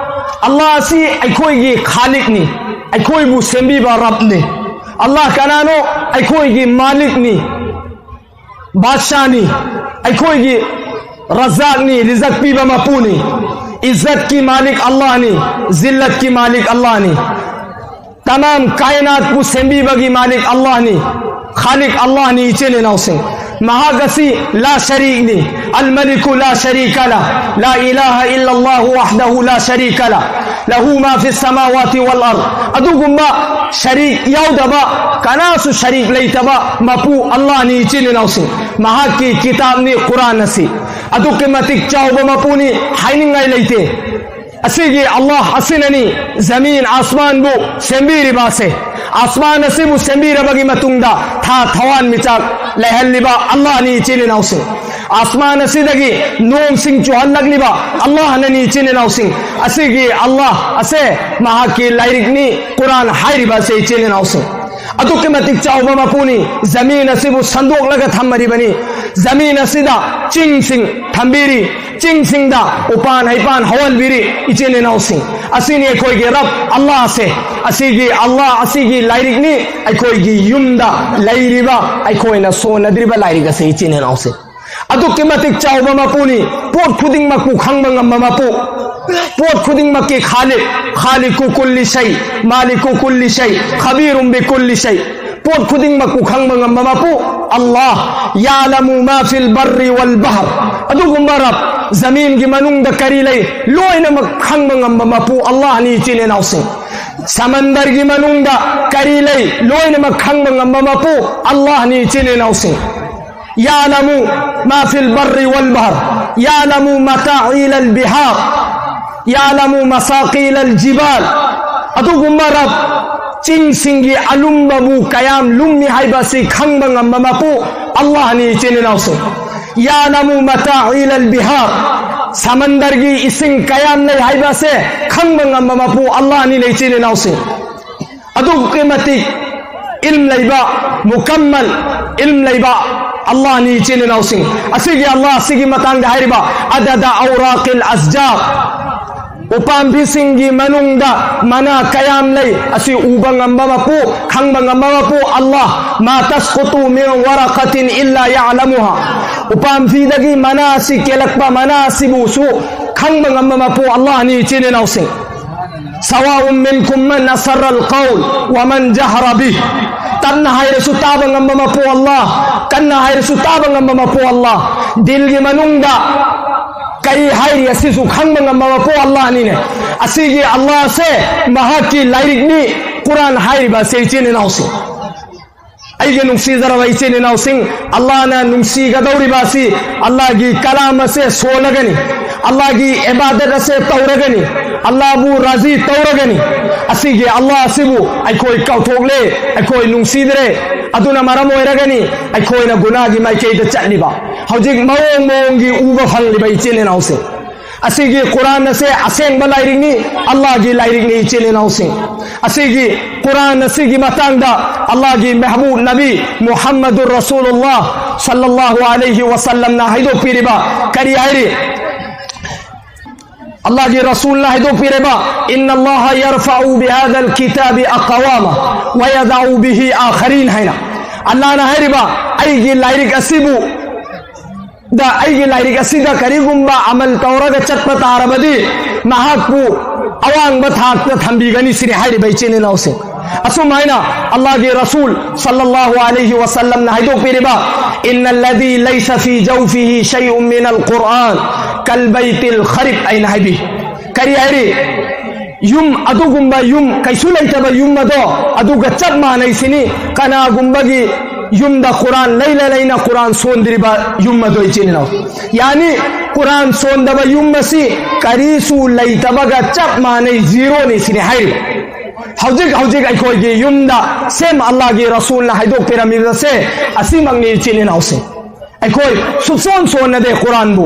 ꯑꯜꯂꯥꯍ ꯑꯁꯤ ꯑꯩꯈꯣꯏꯒꯤ ꯈꯥꯂꯤꯛꯅꯤ, ꯑꯩꯈꯣꯏꯕꯨ ꯁꯦꯝꯕꯤꯕ ꯔꯕꯅꯤ꯫ ꯑꯜꯂꯥꯍ ꯀꯅꯥꯅꯣ? ꯑꯩꯈꯣꯏꯒꯤ ꯃꯥꯂꯤꯛꯅꯤ, ꯕꯥꯗꯁꯥꯍꯅꯤ, ꯑꯩꯈꯣꯏꯒꯤ ꯔꯖꯥꯛꯅꯤ, ꯔꯤꯖꯛ ꯄꯤꯕ ꯃꯄꯨꯅꯤ꯫ ꯏꯖꯠꯀꯤ ꯃꯥꯂꯤꯛ ꯑꯜꯂꯥꯍꯅꯤ, ꯖꯤꯜꯂꯠꯀꯤ ꯃꯥꯂꯤꯛ ꯑꯜꯂꯥꯍꯅꯤ꯫ ꯇꯃꯥꯝ ꯀꯥꯏꯅꯥꯠꯄꯨ ꯁꯦꯝꯕꯤꯕꯒꯤ ꯃꯥꯂꯤꯛ ꯑꯜꯂꯥꯍꯅꯤ, ꯈꯥꯂꯤꯛ ꯑꯜꯂꯥꯍꯅꯤ, ꯏꯆꯤꯟ ꯏꯅꯥꯎꯁꯤꯡ꯫ ꯃꯍꯥꯛ ꯑꯁꯤ ꯂꯥ ꯁꯔꯤꯛꯅꯤ꯫ ꯑꯜ ꯃꯂꯤꯀꯨ ꯂꯥ ꯁꯔꯤꯀ ꯂꯥ꯫ ꯂꯥ ꯏꯂꯥꯍ ꯏꯜꯂꯜꯂꯥꯍꯨ ꯋꯥꯍꯗꯍꯨ ꯂꯥ ꯁꯔꯤꯀ ꯂꯥ꯫ ꯂꯍꯨ ꯃꯥ ꯐꯤꯁ ꯁꯃꯥꯋꯥꯇꯤ ꯋꯥꯜ ꯑꯔꯗ꯫ ꯑꯗꯨꯒꯨꯝꯕ ꯁꯔꯤꯛ ꯌꯥꯎꯗꯕ, ꯀꯅꯥꯁꯨ ꯁꯔꯤꯛ ꯂꯩꯇꯕ ꯃꯄꯨ ꯑꯜꯂꯥꯍꯅꯤ, ꯏꯆꯤꯟ ꯏꯅꯥꯎꯁꯤꯡ꯫ ꯃꯍꯥꯛꯀꯤ ꯀꯤꯇꯥꯕꯅꯤ ꯀꯨꯔꯥꯟ ꯑꯁꯤ꯫ ꯑꯗꯨꯛꯀꯤ ꯃꯇꯤꯛ ꯆꯥꯎꯕ ꯃꯄꯨꯅꯤ, ꯍꯥꯏꯅꯤꯡꯉꯥꯏ ꯂꯩꯇꯦ꯫ ꯑꯁꯤꯒꯤ ꯑꯜꯂꯥꯍ ꯑꯁꯤꯅꯅꯤ ꯖꯃꯤꯟ ꯑꯁꯃꯥꯟꯕꯨ ꯁꯦꯝꯕꯤꯔꯤꯕ ꯑꯁꯦ꯫ ꯑꯁꯃꯥꯟ ꯑꯁꯤꯕꯨ ꯁꯦꯝꯕꯤꯔꯕꯒꯤ ꯃꯇꯨꯡꯗ ꯊꯥ ꯊꯋꯥꯟꯃꯤꯆꯥꯛ ꯂꯩꯍꯜꯂꯤꯕ ꯑꯜꯂꯥꯍꯅꯤ, ꯏꯆꯤꯟ ꯏꯅꯥꯎꯁꯤꯡ꯫ ꯑꯁꯃꯥꯟ ꯑꯁꯤꯗꯒꯤ ꯅꯣꯡꯁꯤꯡ ꯆꯨꯍꯜꯂꯛꯂꯤꯕ ꯑꯜꯂꯥꯍꯅꯅꯤ, ꯏꯆꯤꯟ ꯏꯅꯥꯎꯁꯤꯡ꯫ ꯑꯁꯤꯒꯤ ꯑꯜꯂꯥꯍ ꯑꯁꯦ ꯃꯍꯥꯛꯀꯤ ꯂꯥꯏꯔꯤꯛꯅꯤ ꯀꯨꯔꯥꯟ ꯍꯥꯏꯔꯤꯕ ꯑꯁꯦ, ꯏꯆꯤꯟ ꯏꯅꯥꯎꯁꯤꯡ꯫ ꯑꯗꯨꯛꯀꯤ ꯃꯇꯤꯛ ꯆꯥꯎꯕ ꯃꯄꯨꯅꯤ, ꯖꯃꯤꯟ ꯑꯁꯤꯕꯨ ꯁꯟꯗꯣꯛꯂꯒ ꯊꯝꯃꯔꯤꯕꯅꯤ꯫ ꯖꯃꯤꯟ ꯑꯁꯤꯗ ꯆꯤꯡꯁꯤꯡ ꯊꯝꯕꯤꯔꯤ, ꯆꯤꯡꯁꯤꯡꯗ ꯎꯄꯥꯟ ꯍꯩꯄꯥꯟ ꯍꯧꯍꯟꯕꯤꯔꯤ, ꯏꯆꯤꯟ ꯏꯅꯥꯎꯁꯤꯡ꯫ ꯑꯁꯤꯅꯤ ꯑꯩꯈꯣꯏꯒꯤ ꯔꯕ ꯑꯜꯂꯥꯍꯁꯦ꯫ ꯑꯁꯤꯒꯤ ꯑꯜꯂꯥꯍ, ꯑꯁꯤꯒꯤ ꯂꯥꯏꯔꯤꯛꯅꯤ ꯑꯩꯈꯣꯏꯒꯤ ꯌꯨꯝꯗ ꯂꯩꯔꯤꯕ, ꯑꯩꯈꯣꯏꯅ ꯁꯣꯟꯅꯗ꯭ꯔꯤꯕ ꯂꯥꯏꯔꯤꯛ ꯑꯁꯦ, ꯏꯆꯤꯟ ꯏꯅꯥꯎꯁꯤꯡ꯫ ꯑꯗꯨꯛꯀꯤ ꯃꯇꯤꯛ ꯆꯥꯎꯕ ꯃꯄꯨꯅꯤ, ꯄꯣꯠ ꯈꯨꯗꯤꯡꯃꯛꯄꯨ ꯈꯪꯕ ꯉꯝꯕ ꯃꯄꯨ, ꯄꯣꯠ ꯈꯨꯗꯤꯡꯃꯛꯀꯤ ꯈꯥꯂꯤꯛ, ꯈꯥꯂꯤꯀꯨ ꯀꯨꯜꯂꯤ ꯁꯩ, ꯃꯥꯂꯤꯀꯨ ꯀꯨꯜꯂꯤ ꯁꯩ, ꯈꯕꯤꯔꯨꯝ ꯕꯤ ꯀꯨꯜꯂꯤ ꯁꯩ꯫ ꯄꯣꯠ ꯈꯨꯗꯤꯡꯃꯛꯄꯨ ꯈꯪꯕ ꯉꯝꯕ ꯃꯄꯨ ꯑꯜꯂꯥꯍ꯫ ꯌꯥꯂꯃꯨ ꯃꯥ ꯐꯤꯜ ꯕꯔꯔꯤ ꯋꯥꯜ ꯕꯍꯔ꯫ ꯑꯗꯨꯒꯨꯝꯕ ꯔꯕ, ꯖꯃꯤꯟꯒꯤ ꯃꯅꯨꯡꯗ ꯀꯔꯤ ꯂꯩ, ꯂꯣꯏꯅꯃꯛ ꯈꯪꯕ ꯉꯝꯕ ꯃꯄꯨ ꯑꯜꯂꯥꯍꯅꯤ, ꯏꯆꯤꯟ ꯏꯅꯥꯎꯁꯤꯡ꯫ ꯁꯃꯟꯗꯔꯒꯤ ꯃꯅꯨꯡꯗ ꯀꯔꯤ ꯂꯩ, ꯂꯣꯏꯅꯃꯛ ꯈꯪꯕ ꯉꯝꯕ ꯃꯄꯨ ꯑꯜꯂꯥꯍꯅꯤ, ꯏꯆꯤꯟ ꯏꯅꯥꯎꯁꯤꯡ꯫ ꯌꯥꯂꯃꯨ ꯃꯥ ꯐꯤꯜ ꯕꯔꯔꯤ ꯋꯥꯜ ꯕꯍꯔ꯫ ꯌꯥꯂꯃꯨ ꯃꯇꯥꯏꯂ ꯕꯤꯍꯥꯔ꯫ ꯌꯥꯂꯃꯨ ꯃꯁꯥꯀꯤꯂ ꯖꯤꯕꯥꯜ꯫ ꯑꯗꯨꯒꯨꯝꯕ ꯔꯕ, ꯆꯤꯡꯁꯤꯡꯒꯤ ꯑꯂꯨꯝꯕꯕꯨ ꯀꯌꯥꯝ ꯂꯨꯝꯃꯤ ꯍꯥꯏꯕ ꯑꯁꯤ ꯈꯪꯕ ꯉꯝꯕ ꯃꯄꯨ ꯑꯜꯂꯥꯍꯅꯤ, ꯏꯆꯤꯟ ꯏꯅꯥꯎꯁꯤꯡ꯫ ꯌꯥꯂꯃꯨ ꯃꯇꯥꯏꯂ ꯕꯤꯍꯥꯔ꯫ ꯁꯃꯟꯗꯔꯒꯤ ꯏꯁꯤꯡ ꯀꯌꯥꯝ ꯂꯩ ꯍꯥꯏꯕ ꯑꯁꯦ ꯈꯪꯕ ꯉꯝꯕ ꯃꯄꯨ ꯑꯜꯂꯥꯍꯅꯤ, ꯏꯆꯤꯟ ꯏꯅꯥꯎꯁꯤꯡ꯫ ꯑꯗꯨꯛꯀꯤ ꯃꯇꯤꯛ ꯏꯜꯝ ꯂꯩꯕ, ꯃꯨꯀꯝꯃꯜ ꯏꯜꯝ ꯂꯩꯕ ꯑꯜꯂꯥꯍꯅꯤ, ꯏꯆꯤꯟ ꯏꯅꯥꯎꯁꯤꯡ꯫ ꯑꯁꯤꯒꯤ ꯑꯜꯂꯥꯍ ꯑꯁꯤꯒꯤ ꯃꯇꯥꯡꯗ ꯍꯥꯏꯔꯤꯕ, "ꯑꯗꯗ ꯑꯧꯔꯥꯀꯤꯜ ꯑꯁꯖꯥꯔ", ꯎꯄꯥꯝꯕꯤꯁꯤꯡꯒꯤ ꯃꯅꯨꯡꯗ ꯃꯅꯥ ꯀꯌꯥꯝ ꯂꯩ, ꯑꯁꯤ ꯎꯕ ꯉꯝꯕ ꯃꯄꯨ, ꯈꯪꯕ ꯉꯝꯕ ꯃꯄꯨ ꯑꯜꯂꯥꯍ꯫ "ꯃꯥ ꯇꯁꯀꯨꯇꯨ ꯃꯤꯟ ꯋꯥꯔꯥꯀꯥꯇꯤꯟ ꯏꯜꯂꯥ ꯌꯥꯂꯃꯨꯍꯥ", ꯎꯄꯥꯝꯕꯤꯗꯒꯤ ꯃꯅꯥ ꯑꯁꯤ ꯀꯦꯜꯂꯛꯄ, ꯃꯅꯥ ꯑꯁꯤꯕꯨꯁꯨ ꯈꯪꯕ ꯉꯝꯕ ꯃꯄꯨ ꯑꯜꯂꯥꯍꯅꯤ, ꯏꯆꯤꯟ ꯏꯅꯥꯎꯁꯤꯡ꯫ سواء منكم من أسر القول ومن جهر به. ꯇꯞꯅ ꯍꯥꯏꯔꯁꯨ ꯇꯥꯕ ꯉꯝꯕ ꯃꯄꯨ ꯑꯜꯂꯥ, ꯀꯟꯅ ꯍꯥꯏꯔꯁꯨ ꯇꯥꯕ ꯉꯝꯕ ꯃꯄꯨ ꯑꯜꯂꯥ, ꯗꯤꯜꯒꯤ ꯃꯅꯨꯡꯗ ꯀꯔꯤ ꯍꯥꯏꯔꯤ ꯑꯁꯤꯁꯨ ꯈꯪꯕ ꯉꯝꯕ ꯃꯄꯨ ꯑꯜꯂꯥꯅꯤꯅꯦ꯫ ꯑꯁꯤꯒꯤ ꯑꯜꯂꯥꯁꯦ, ꯃꯍꯥꯛꯀꯤ ꯂꯥꯏꯔꯤꯛꯅꯤ ꯀꯨꯔꯥꯟ ꯍꯥꯏꯔꯤꯕ ꯑꯁꯦ, ꯏꯆꯤꯟ ꯏꯅꯥꯎꯁꯤꯡ꯫ ꯑꯩꯒꯤ ꯅꯨꯡꯁꯤꯖꯔꯕ ꯏꯆꯤꯟ ꯏꯅꯥꯎꯁꯤꯡ, ꯑꯜꯂꯥꯅ ꯅꯨꯡꯁꯤꯒꯗꯧꯔꯤꯕ ꯑꯁꯤ ꯑꯜꯂꯥꯒꯤ ꯀꯂꯥꯝ ꯑꯁꯦ ꯁꯣꯜꯂꯒꯅꯤ, ꯑꯜꯂꯥꯒꯤ ꯏꯕꯥꯗꯠ ꯑꯁꯦ ꯇꯧꯔꯒꯅꯤ, ꯑꯜꯂꯥꯕꯨ ꯔꯥꯖꯤ ꯇꯧꯔꯒꯅꯤ꯫ ꯑꯁꯤꯒꯤ ꯑꯜꯂꯥ ꯑꯁꯤꯕꯨ ꯑꯩꯈꯣꯏ ꯀꯥꯎꯊꯣꯛꯂꯦ, ꯑꯩꯈꯣꯏ ꯅꯨꯡꯁꯤꯗ꯭ꯔꯦ꯫ ꯑꯗꯨꯅ ꯃꯔꯝ ꯑꯣꯏꯔꯒꯅꯤ ꯑꯩꯈꯣꯏꯅ ꯒꯨꯅꯥꯒꯤ ꯃꯥꯏꯀꯩꯗ ꯆꯠꯂꯤꯕ꯫ ꯍꯧꯖꯤꯛ ꯃꯑꯣꯡ ꯃꯑꯣꯡꯒꯤ ꯎꯕ ꯐꯪꯂꯤꯕ ꯏꯆꯤꯟ ꯏꯅꯥꯎꯁꯤꯡ꯫ ꯑꯁꯤꯒꯤ ꯀꯨꯔꯥꯟ ꯑꯁꯦ ꯑꯁꯦꯡꯕ ꯂꯥꯏꯔꯤꯛꯅꯤ, ꯑꯜꯂꯥꯒꯤ ꯂꯥꯏꯔꯤꯛꯅꯤ, ꯏꯆꯤꯟ ꯏꯅꯥꯎꯁꯤꯡ꯫ ꯑꯁꯤꯒꯤ ꯀꯨꯔꯥꯟ ꯑꯁꯤꯒꯤ ꯃꯇꯥꯡꯗ ꯑꯜꯂꯥꯒꯤ ꯃꯦꯍꯕꯨꯕ ꯅꯕꯤ ꯃꯨꯍꯝꯃꯗꯨꯔ ꯔꯁꯨꯂꯨꯜꯂꯥ ꯁꯜꯂꯜꯂꯥꯍꯨ ꯑꯂꯩꯍꯤ ꯋꯁꯜꯂꯝꯅ ꯍꯥꯏꯗꯣꯛꯄꯤꯔꯤꯕ ꯀꯔꯤ ꯍꯥꯏꯔꯤ? ꯑꯜꯂꯥꯒꯤ ꯔꯁꯨꯜꯅ ꯍꯥꯏꯗꯣꯛꯄꯤꯔꯤꯕ, "إن الله يرفع بهذا الكتاب أقواما ويضع به آخرين" ꯍꯥꯏꯅ꯫ ꯑꯜꯂꯥꯅ ꯍꯥꯏꯔꯤꯕ, ꯑꯩꯒꯤ ꯂꯥꯏꯔꯤꯛ ꯑꯁꯤꯕꯨ ꯗ ꯑꯩꯒꯤ ꯂꯥꯏꯔꯤꯛ ꯑꯁꯤꯗ ꯀꯔꯤꯒꯨꯝꯕ ꯑꯃꯜ ꯇꯧꯔꯒ ꯆꯠꯄ ꯇꯥꯔꯕꯗꯤ, ꯃꯍꯥꯛꯄꯨ ꯑꯋꯥꯡꯕ ꯊꯥꯛꯇ ꯊꯝꯕꯤꯒꯅꯤ ꯁꯤꯅꯤ ꯍꯥꯏꯔꯤꯕ ꯏꯆꯤꯟ ꯏꯅꯥꯎꯁꯤꯡ꯫ ꯑꯁꯨꯝꯍꯥꯏꯅ ꯑꯜꯂꯥꯍꯒꯤ ꯔꯁꯨꯜ ꯁꯜꯂꯜꯂꯥꯍꯨ ꯑꯂꯩꯍꯤ ꯋꯁꯜꯂꯝꯅ ꯍꯥꯏꯗꯣꯛꯄꯤꯔꯤꯕ, "إن الذي ليس في جوفه شيء من القرآن كالبيت الخرب" ꯑꯩꯅ ꯍꯥꯏꯕꯤ꯫ ꯀꯔꯤ ꯍꯥꯏꯔꯤ? ꯌꯨꯝ, ꯑꯗꯨꯒꯨꯝꯕ ꯌꯨꯝ, ꯀꯩꯁꯨ ꯂꯩꯇꯕ ꯌꯨꯝ ꯑꯗꯣ, ꯑꯗꯨꯒ ꯆꯞ ꯃꯥꯟꯅꯩ ꯁꯤꯅꯤ꯫ ꯀꯅꯥꯒꯨꯝꯕꯒꯤ ꯌꯨꯝꯗ ꯀꯨꯔꯥꯟ ꯂꯩꯅ ꯂꯩꯅ ꯀꯨꯔꯥꯟ ꯁꯣꯟꯗ꯭ꯔꯤꯕ ꯌꯨꯝ ꯑꯗꯣ, ꯏꯆꯤꯟ ꯏꯅꯥꯎ꯫ ꯌꯥꯅꯤ, ꯀꯨꯔꯥꯟ ꯁꯣꯟꯗꯕ ꯌꯨꯝ ꯑꯁꯤ ꯀꯔꯤꯁꯨ ꯂꯩꯇꯕꯒ ꯆꯞ ꯃꯥꯟꯅꯩ, ꯖꯤꯔꯣꯅꯤ ꯁꯤꯅꯤ ꯍꯥꯏꯔꯤꯕ꯫ ꯍꯧꯖꯤꯛ ꯍꯧꯖꯤꯛ ꯑꯩꯈꯣꯏꯒꯤ ꯌꯨꯝꯗ ꯁꯦꯝ ꯑꯜꯂꯥꯍꯒꯤ ꯔꯁꯨꯜꯅ ꯍꯥꯏꯗꯣꯛꯄꯤꯔꯝꯃꯤꯕꯁꯦ ꯑꯁꯤꯃꯛꯅꯤ, ꯏꯆꯤꯟ ꯏꯅꯥꯎꯁꯤꯡ꯫ ꯑꯩꯈꯣꯏ ꯁꯨꯛꯁꯣꯟ ꯁꯣꯟꯅꯗꯦ ꯀꯨꯔꯥꯟꯕꯨ,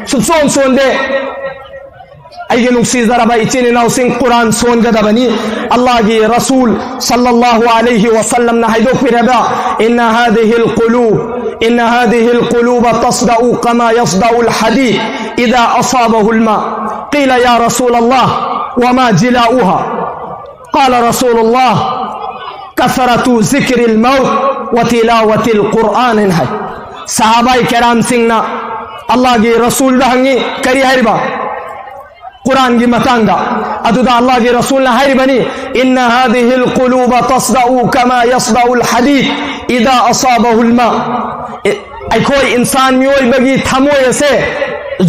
ꯁꯨꯛꯁꯣꯟ ꯁꯣꯟꯗꯦ꯫ ꯑꯩꯒꯤ ꯅꯨꯡꯁꯤꯖꯔꯕ ꯏꯆꯤꯟ ꯏꯅꯥꯎꯁꯤꯡ, ꯀꯨꯔꯥꯟ ꯁꯣꯟꯒꯗꯕꯅꯤ꯫ ꯑꯜꯂꯥꯍꯒꯤ ꯔꯁꯨꯜ ꯁꯜꯂꯜꯂꯥꯍꯨ ꯑꯂꯩꯍꯤ ꯋꯁꯜꯂꯝꯅ ꯍꯥꯏꯗꯣꯛꯄꯤꯔꯕ, "إن هذه القلوب، إن هذه القلوب تصدأ كما يصدأ الحديد إذا أصابه الماء." قيل: "يا رسول الله، وما جلاؤها؟" قال رسول الله: "كثرة ذكر الموت وتلاوة القرآن" ꯍꯥꯏ꯫ ꯁꯍꯥꯕꯥꯏ ꯀꯦꯔꯥꯝꯁꯤꯡꯅ ꯑꯜꯂꯥꯍꯒꯤ ꯔꯁꯨꯜꯗ ꯍꯪꯉꯤ, ꯀꯔꯤ ꯍꯥꯏꯔꯤꯕ? ꯀꯨꯔꯥꯟꯒꯤ ꯃꯇꯥꯡꯗ꯫ ꯑꯗꯨꯗ ꯑꯜꯂꯥꯍꯒꯤ ꯔꯁꯨꯜꯅ ꯍꯥꯏꯔꯤꯕꯅꯤ, "ꯏꯟꯅ ꯍꯥꯗꯤꯍꯤꯜ ꯈꯨꯂꯨꯕ ꯇꯁꯗꯥꯎ ꯀꯃꯥ ꯌꯁꯗꯥꯎꯜ ꯍꯗꯤꯗ ꯏꯗꯥ ꯑꯁꯥꯕꯍꯨꯜ ꯃꯥ." ꯑꯦ, ꯑꯩꯈꯣꯏ ꯏꯟꯁꯥꯟ ꯃꯤꯑꯣꯏꯕꯒꯤ ꯊꯃꯣꯏ ꯑꯁꯦ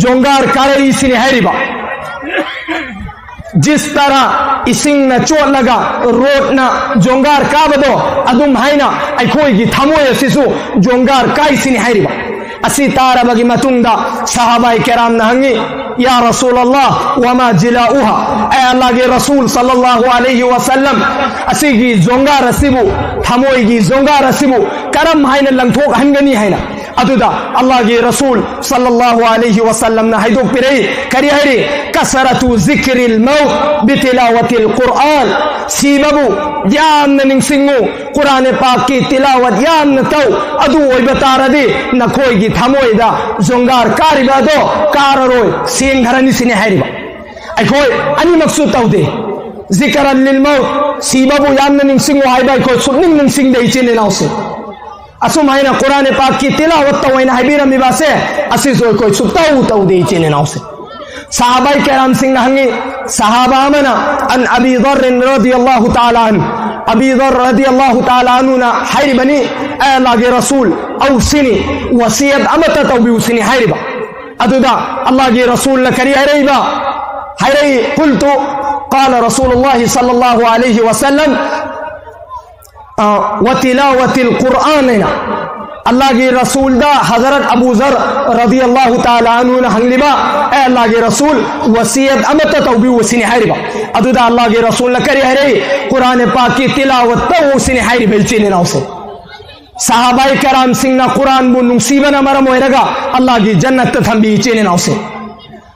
ꯖꯣꯡꯒꯥꯔ ꯀꯥꯔꯛꯏꯁꯤꯅꯤ ꯍꯥꯏꯔꯤꯕ꯫ ꯖꯤꯁ ꯇꯔꯥ ꯏꯁꯤꯡꯅ ꯆꯣꯠꯂꯒ ꯔꯣꯠꯅ ꯖꯣꯡꯒꯥꯔ ꯀꯥꯕꯗꯣ, ꯑꯗꯨꯝ ꯍꯥꯏꯅ ꯑꯩꯈꯣꯏꯒꯤ ꯊꯃꯣꯏ ꯑꯁꯤꯁꯨ ꯖꯣꯡꯒꯥꯔ ꯀꯥꯏꯁꯤꯅꯤ ꯍꯥꯏꯔꯤꯕ꯫ ꯑꯁꯤ ꯇꯥꯔꯕꯒꯤ ꯃꯇꯨꯡꯗ ꯁꯍꯥꯕꯥꯏ ꯀꯦꯔꯥꯝꯅ ꯍꯪꯉꯤ, "ꯌꯥ ꯔꯁꯨꯂꯜꯂꯥꯍ, ꯋꯃꯥ ꯖꯤꯂꯥꯎꯍꯥ?" ꯑꯦ ꯑꯜꯂꯥꯍꯒꯤ ꯔꯁꯨꯜ ꯁꯜꯂꯜꯂꯥꯍꯨ ꯑꯂꯩꯍꯤ ꯋꯁꯜꯂꯝ, ꯑꯁꯤꯒꯤ ꯖꯣꯡꯒꯥꯔ ꯑꯁꯤꯕꯨ, ꯊꯃꯣꯏꯒꯤ ꯖꯣꯡꯒꯥꯔ ꯑꯁꯤꯕꯨ ꯀꯔꯝ ꯍꯥꯏꯅ ꯂꯪꯊꯣꯛꯍꯟꯒꯅꯤ ꯍꯥꯏꯅ꯫ ꯑꯗꯨꯗ ꯑꯜꯂꯥꯍꯒꯤ ꯔꯁꯨꯜ ꯁꯜꯂꯜꯂꯥꯍꯨ ꯑꯂꯩꯍꯤ ꯋꯁꯜꯂꯝꯅ ꯍꯥꯏꯗꯣꯛꯄꯤꯔꯛꯏ, ꯀꯔꯤ ꯍꯥꯏꯔꯤ? "ꯀꯁꯔꯇꯨ ꯖꯤꯀ꯭ꯔꯤꯜ ꯃꯧꯠ ꯕꯤꯇꯤꯂꯥꯋꯥꯇꯤꯜ ꯀꯨꯔꯥꯟ." ꯁꯤꯕꯕꯨ ꯌꯥꯝꯅ ꯅꯤꯡꯁꯤꯡꯉꯨ, ꯀꯨꯔꯥꯟ ꯄꯥꯛꯀꯤ ꯇꯤꯂꯥꯋꯠ ꯌꯥꯝꯅ ꯇꯧ, ꯑꯗꯨ ꯑꯣꯏꯕ ꯇꯥꯔꯗꯤ ꯅꯈꯣꯏꯒꯤ ꯊꯃꯣꯏꯗ ꯖꯣꯡꯒꯥꯔ ꯀꯥꯔꯤꯕ ꯑꯗꯣ ꯀꯥꯔꯔꯣꯏ, ꯁꯦꯡꯊꯔꯅꯤ ꯁꯤꯅꯤ ꯍꯥꯏꯔꯤꯕ꯫ ꯑꯩꯈꯣꯏ ꯑꯅꯤꯃꯛꯁꯨ ꯇꯧꯗꯦ꯫ ꯖꯤꯀꯔꯟ ꯂꯤꯜ ꯃꯧꯠ, ꯁꯤꯕꯕꯨ ꯌꯥꯝꯅ ꯅꯤꯡꯁꯤꯡꯉꯨ ꯍꯥꯏꯕ ꯑꯩꯈꯣꯏ ꯁꯨꯛꯅꯤꯡ ꯅꯤꯡꯁꯤꯡꯗꯦ, ꯏꯆꯤꯟ ꯏꯅꯥꯎꯁꯦ꯫ ꯑꯁꯨꯝ ꯍꯥꯏꯅ ꯀꯨꯔꯥꯟ ꯄꯥꯛꯀꯤ ꯇꯤꯂꯥꯋꯠ ꯇꯧ ꯍꯥꯏꯅ ꯍꯥꯏꯕꯤꯔꯝꯃꯤꯕ ꯑꯁꯦ, ꯑꯁꯤꯁꯨ ꯑꯩꯈꯣꯏ ꯁꯨꯛꯇꯧ ꯇꯧꯗꯦ, ꯏꯆꯤꯟ ꯏꯅꯥꯎꯁꯦ꯫ ꯁꯍꯥꯕꯥꯏ ꯀꯦꯔꯥꯝꯁꯤꯡꯅ ꯍꯪꯉꯤ, ꯁꯍꯥꯕꯥ ꯑꯃꯅ ꯑꯟ ꯑꯕꯤ ꯗꯔ ꯔꯗꯤꯌꯜꯂꯥꯍꯨ ꯇꯥꯂꯥ ꯑꯟ, ꯑꯕꯤ ꯗꯔ ꯔꯗꯤꯌꯜꯂꯥꯍꯨ ꯇꯥꯂꯥ ꯑꯟꯍꯨꯅ ꯍꯥꯏꯔꯤꯕꯅꯤ, "ꯑꯦ ꯑꯜꯂꯥꯍꯒꯤ ꯔꯁꯨꯜ, ꯑꯧꯁꯤꯅꯤ, ꯋꯁꯤꯌꯠ ꯑꯃꯠꯇ ꯇꯧꯕꯤꯌꯨꯁꯤꯅꯤ" ꯍꯥꯏꯔꯤꯕ꯫ ꯑꯗꯨꯗ ꯑꯜꯂꯥꯍꯒꯤ ꯔꯁꯨꯜꯅ ꯀꯔꯤ ꯍꯥꯏꯔꯛꯏꯕ? ꯍꯥꯏꯔꯛꯏ, "ꯀꯨꯜꯇꯨ ꯀꯥꯂ ꯔꯁꯨꯂꯨꯜꯂꯥꯍꯤ ꯁꯜꯂꯜꯂꯥꯍꯨ ꯑꯂꯩꯍꯤ ꯋꯁꯜꯂꯝ, ꯑ, ꯋꯇꯤꯂꯥꯋꯇꯤꯜ ꯀꯨꯔꯥꯟ" ꯍꯥꯏꯅ꯫ ꯑꯜꯂꯥꯍꯒꯤ ꯔꯁꯨꯜꯗ ꯍꯖꯔꯠ ꯑꯕꯨ ꯖꯔ ꯔꯗꯤꯌꯜꯂꯥꯍꯨ ꯇꯥꯂꯥ ꯑꯟꯍꯨꯅ ꯍꯪꯂꯤꯕ, "ꯑꯦ ꯑꯜꯂꯥꯍꯒꯤ ꯔꯁꯨꯜ, ꯋꯁꯤꯌꯠ ꯑꯃꯠꯇ ꯇꯧꯕꯤꯌꯨ" ꯁꯤꯅꯤ ꯍꯥꯏꯔꯤꯕ꯫ ꯑꯗꯨꯗ ꯑꯜꯂꯥꯍꯒꯤ ꯔꯁꯨꯜꯅ ꯀꯔꯤ ꯍꯥꯏꯔꯛꯏ? "ꯀꯨꯔꯥꯟ ꯄꯥꯛꯀꯤ ꯇꯤꯂꯥꯋꯠ ꯇꯧ" ꯁꯤꯅꯤ ꯍꯥꯏꯔꯤꯕ, ꯏꯆꯤꯟ ꯏꯅꯥꯎꯁꯦ꯫ ꯁꯍꯥꯕꯥꯏ ꯀꯔꯥꯝꯁꯤꯡꯅ ꯀꯨꯔꯥꯟꯕꯨ ꯅꯨꯡꯁꯤꯕꯅ ꯃꯔꯝ ꯑꯣꯏꯔꯒ ꯑꯜꯂꯥꯍꯒꯤ ꯖꯟꯅꯠꯇ ꯊꯝꯕꯤ, ꯏꯆꯤꯟ ꯏꯅꯥꯎꯁꯦ꯫